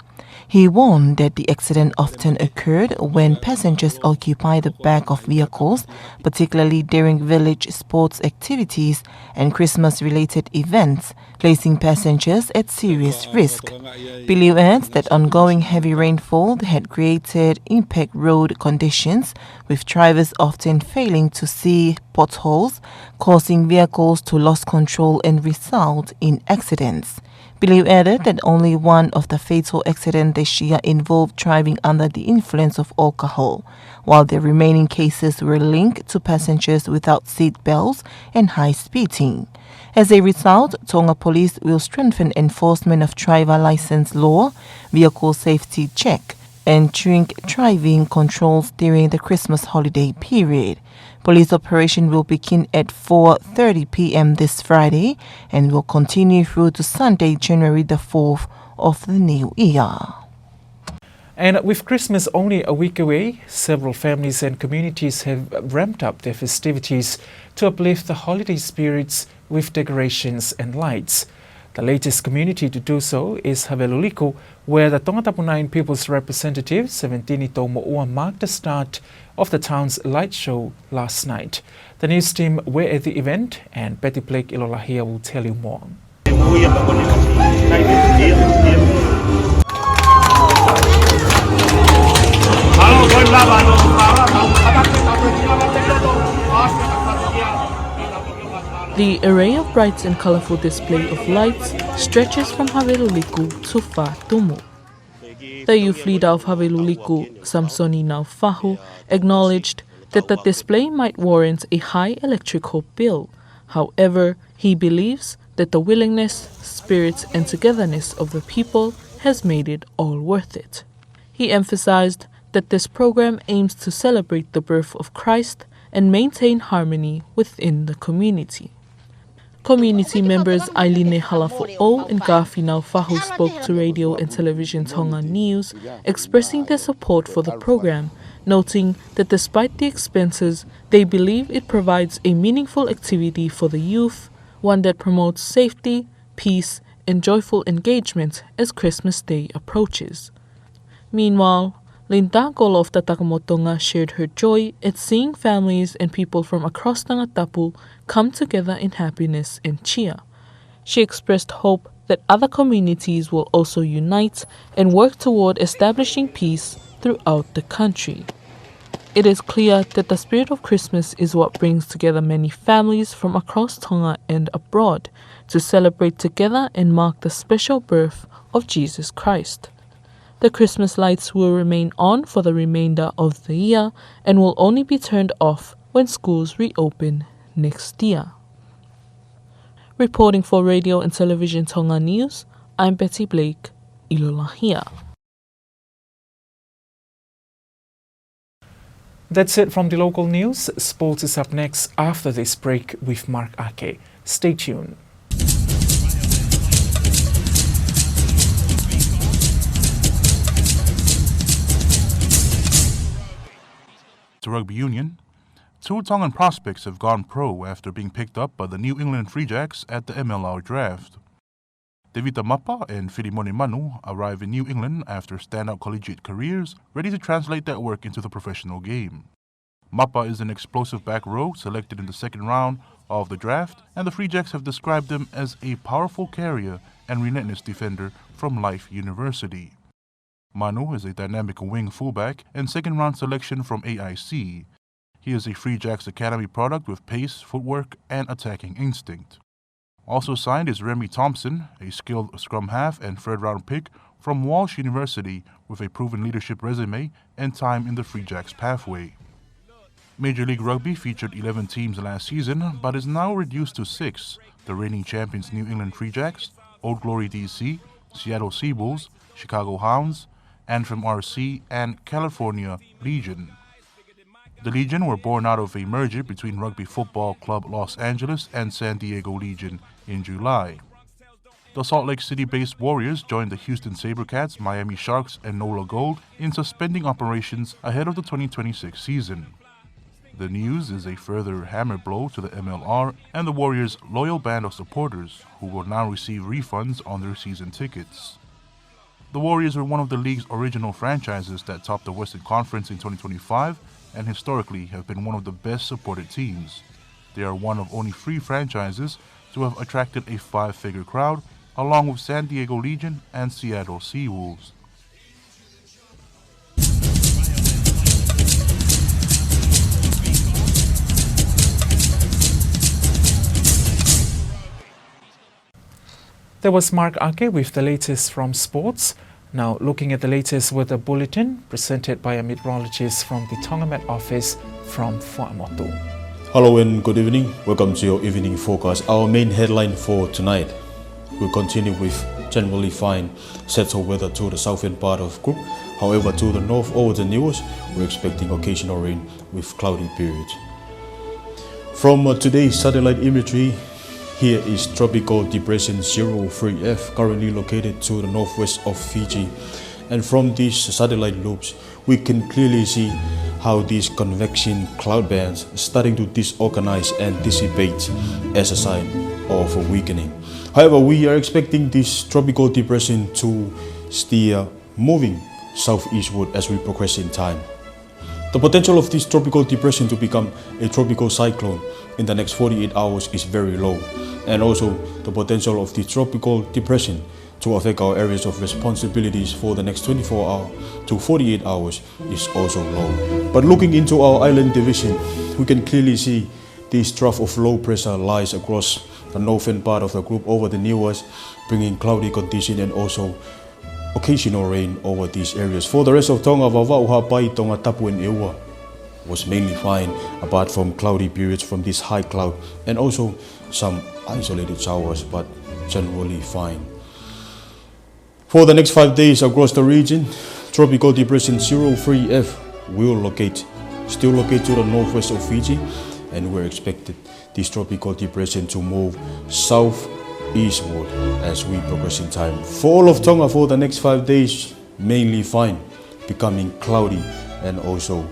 He warned that the accident often occurred when passengers occupy the back of vehicles, particularly during village sports activities and Christmas-related events, placing passengers at serious risk. Piliu adds that ongoing heavy rainfall had created impact road conditions, with drivers often failing to see potholes, causing vehicles to lose control and result in accidents. Piliu added that only one of the fatal accidents this year involved driving under the influence of alcohol, while the remaining cases were linked to passengers without seat belts and high speeding. As a result, Tonga Police will strengthen enforcement of driver license law, vehicle safety check, and drink driving controls during the Christmas holiday period. Police operation will begin at four thirty p.m. this Friday and will continue through to Sunday, January the fourth of the new year. And with Christmas only a week away, several families and communities have ramped up their festivities to uplift the holiday spirits with decorations and lights. The latest community to do so is Haveluliku, where the Tongatapu Nine People's Representative, Sevenitini Toumoʻua, marked the start of the town's light show last night. The news team were at the event, and Betty Blake ʻIlolahia will tell you more. The array of bright and colorful display of lights stretches from Haveluliku to Fatumu. The youth leader of Haveluliku, Samsoni Naufahu, acknowledged that the display might warrant a high electrical bill. However, he believes that the willingness, spirit, and togetherness of the people has made it all worth it. He emphasized that this program aims to celebrate the birth of Christ and maintain harmony within the community. Community members ʻAiline Halafoʻou and Gafi Naufahu spoke to Radio and Television Tonga News, expressing their support for the program, noting that despite the expenses, they believe it provides a meaningful activity for the youth, one that promotes safety, peace, and joyful engagement as Christmas Day approaches. Meanwhile, Linda Golo of Tatakamotonga shared her joy at seeing families and people from across Tongatapu come together in happiness and cheer. She expressed hope that other communities will also unite and work toward establishing peace throughout the country. It is clear that the spirit of Christmas is what brings together many families from across Tonga and abroad to celebrate together and mark the special birth of Jesus Christ. The Christmas lights will remain on for the remainder of the year and will only be turned off when schools reopen next year. Reporting for Radio and Television Tonga News, I'm Betty Blake, ʻIlolahia. That's it from the local news. Sports is up next after this break with Mark Ake. Stay tuned. To rugby union. Two Tongan prospects have gone pro after being picked up by the New England Free Jacks at the M L R draft. Tevita Mapa and Filimone Manu arrive in New England after standout collegiate careers, ready to translate that work into the professional game. Mapa is an explosive back row selected in the second round of the draft, and the Free Jacks have described him as a powerful carrier and relentless defender from Life University. Manu is a dynamic wing fullback and second round selection from A I C. He is a Free Jacks Academy product with pace, footwork, and attacking instinct. Also signed is Remy Thompson, a skilled scrum half and third round pick from Walsh University with a proven leadership resume and time in the Free Jacks pathway. Major League Rugby featured eleven teams last season, but is now reduced to six: the reigning champions New England Free Jacks, Old Glory D C, Seattle Seabulls, Chicago Hounds, Antrim R C, and California Legion. The Legion were born out of a merger between Rugby Football Club Los Angeles and San Diego Legion in July. The Salt Lake City-based Warriors joined the Houston SaberCats, Miami Sharks, and NOLA Gold in suspending operations ahead of the twenty twenty-six season. The news is a further hammer blow to the M L R and the Warriors' loyal band of supporters, who will now receive refunds on their season tickets. The Warriors were one of the league's original franchises that topped the Western Conference in twenty twenty-five and historically have been one of the best supported teams. They are one of only three franchises to have attracted a five-figure crowd, along with San Diego Legion and Seattle Seawolves. That was Mark Ake with the latest from sports. Now, looking at the latest weather bulletin presented by a meteorologist from the Tongamet office from Fuaʻamotu. Hello and good evening. Welcome to your evening forecast. Our main headline for tonight. We'll continue with generally fine settled weather to the southern part of group. However, to the north over the Niuas, we're expecting occasional rain with cloudy periods. From, uh, today's satellite imagery, here is Tropical Depression zero three F, currently located to the northwest of Fiji. And from these satellite loops, we can clearly see how these convection cloud bands starting to disorganize and dissipate as a sign of a weakening. However, we are expecting this tropical depression to steer moving southeastward as we progress in time. The potential of this tropical depression to become a tropical cyclone in the next forty-eight hours is very low, and also the potential of the tropical depression to affect our areas of responsibilities for the next twenty-four hour to forty-eight hours is also low. But looking into our island division, we can clearly see this trough of low pressure lies across the northern part of the group over the Niuas, bringing cloudy condition and also occasional rain over these areas. For the rest of Tonga, Vavaʻu, Haʻapai, Tongatapu and ʻEua was mainly fine, apart from cloudy periods from this high cloud and also some isolated showers, but generally fine. For the next five days across the region, Tropical Depression zero three F will locate, still locate to the northwest of Fiji, and we're expected this tropical depression to move southeastward as we progress in time. For all of Tonga, for the next five days, mainly fine, becoming cloudy and also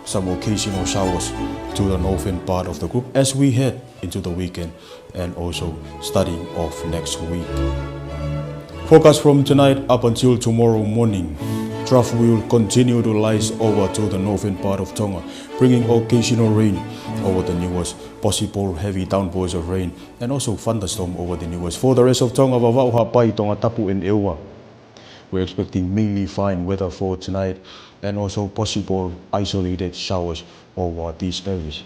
some occasional showers to the northern part of the group as we head into the weekend and also starting off next week. Forecast from tonight up until tomorrow morning. Trough will continue to rise over to the northern part of Tonga, bringing occasional rain over the Niuas, possible heavy downpours of rain, and also thunderstorm over the Niuas. For the rest of Tonga, Vavaʻu, Haʻapai, Tongatapu and ʻEua, we're expecting mainly fine weather for tonight and also possible isolated showers over these areas.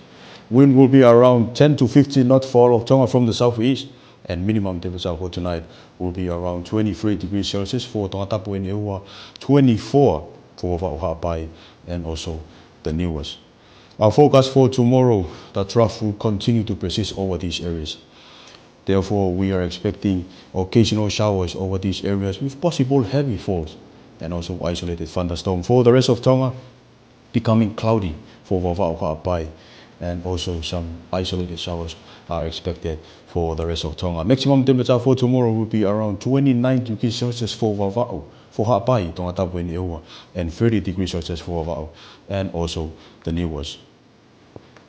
Wind will be around ten to fifteen knots for all of Tonga from the southeast, and minimum temperature for tonight will be around twenty-three degrees Celsius for Tongatapu and ʻEua, twenty-four for Vavaʻu, Haʻapai, and also the Niuas. Our forecast for tomorrow, the trough will continue to persist over these areas. Therefore, we are expecting occasional showers over these areas with possible heavy falls and also isolated thunderstorm. For the rest of Tonga, becoming cloudy for Vavaʻu, Haʻapai, and also some isolated showers are expected for the rest of Tonga. Maximum temperature for tomorrow will be around twenty-nine degrees Celsius for Vavaʻu, for Haʻapai, Tongatapu and ʻEua, and thirty degrees Celsius for Vavaʻu, and also the Niuas.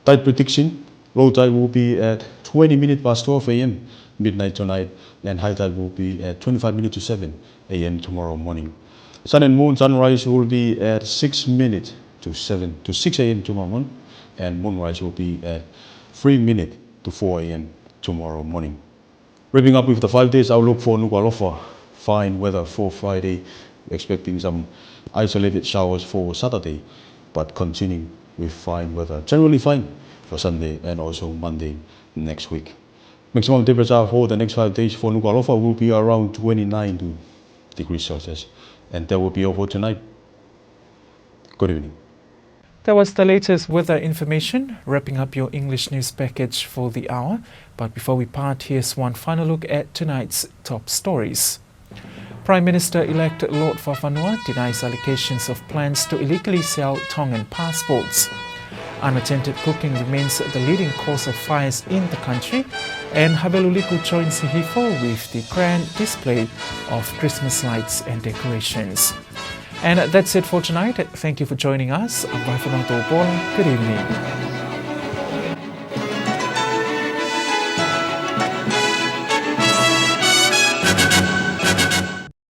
Tide prediction, low tide will be at twenty minutes past twelve A M midnight tonight, and high tide will be at twenty-five minutes to seven A M tomorrow morning. Sun and moon, sunrise will be at six minutes to seven, to six A M tomorrow morning, and moonrise will be at three minutes to four A M tomorrow morning. Wrapping up with the five days outlook for Nukuʻalofa. Fine weather for Friday, expecting some isolated showers for Saturday, but continuing with fine weather. Generally fine for Sunday and also Monday next week. Maximum temperature for the next five days for Nukuʻalofa will be around twenty-nine degrees Celsius. And that will be all for tonight. Good evening. That was the latest weather information, wrapping up your English news package for the hour. But before we part, here's one final look at tonight's top stories. Prime Minister-elect Lord Fakafanua denies allegations of plans to illegally sell Tongan passports. Unattended cooking remains the leading cause of fires in the country, and Havelu Liku joins Hihifo with the grand display of Christmas lights and decorations. And that's it for tonight. Thank you for joining us. I'm Vaifanato Bola. Good evening.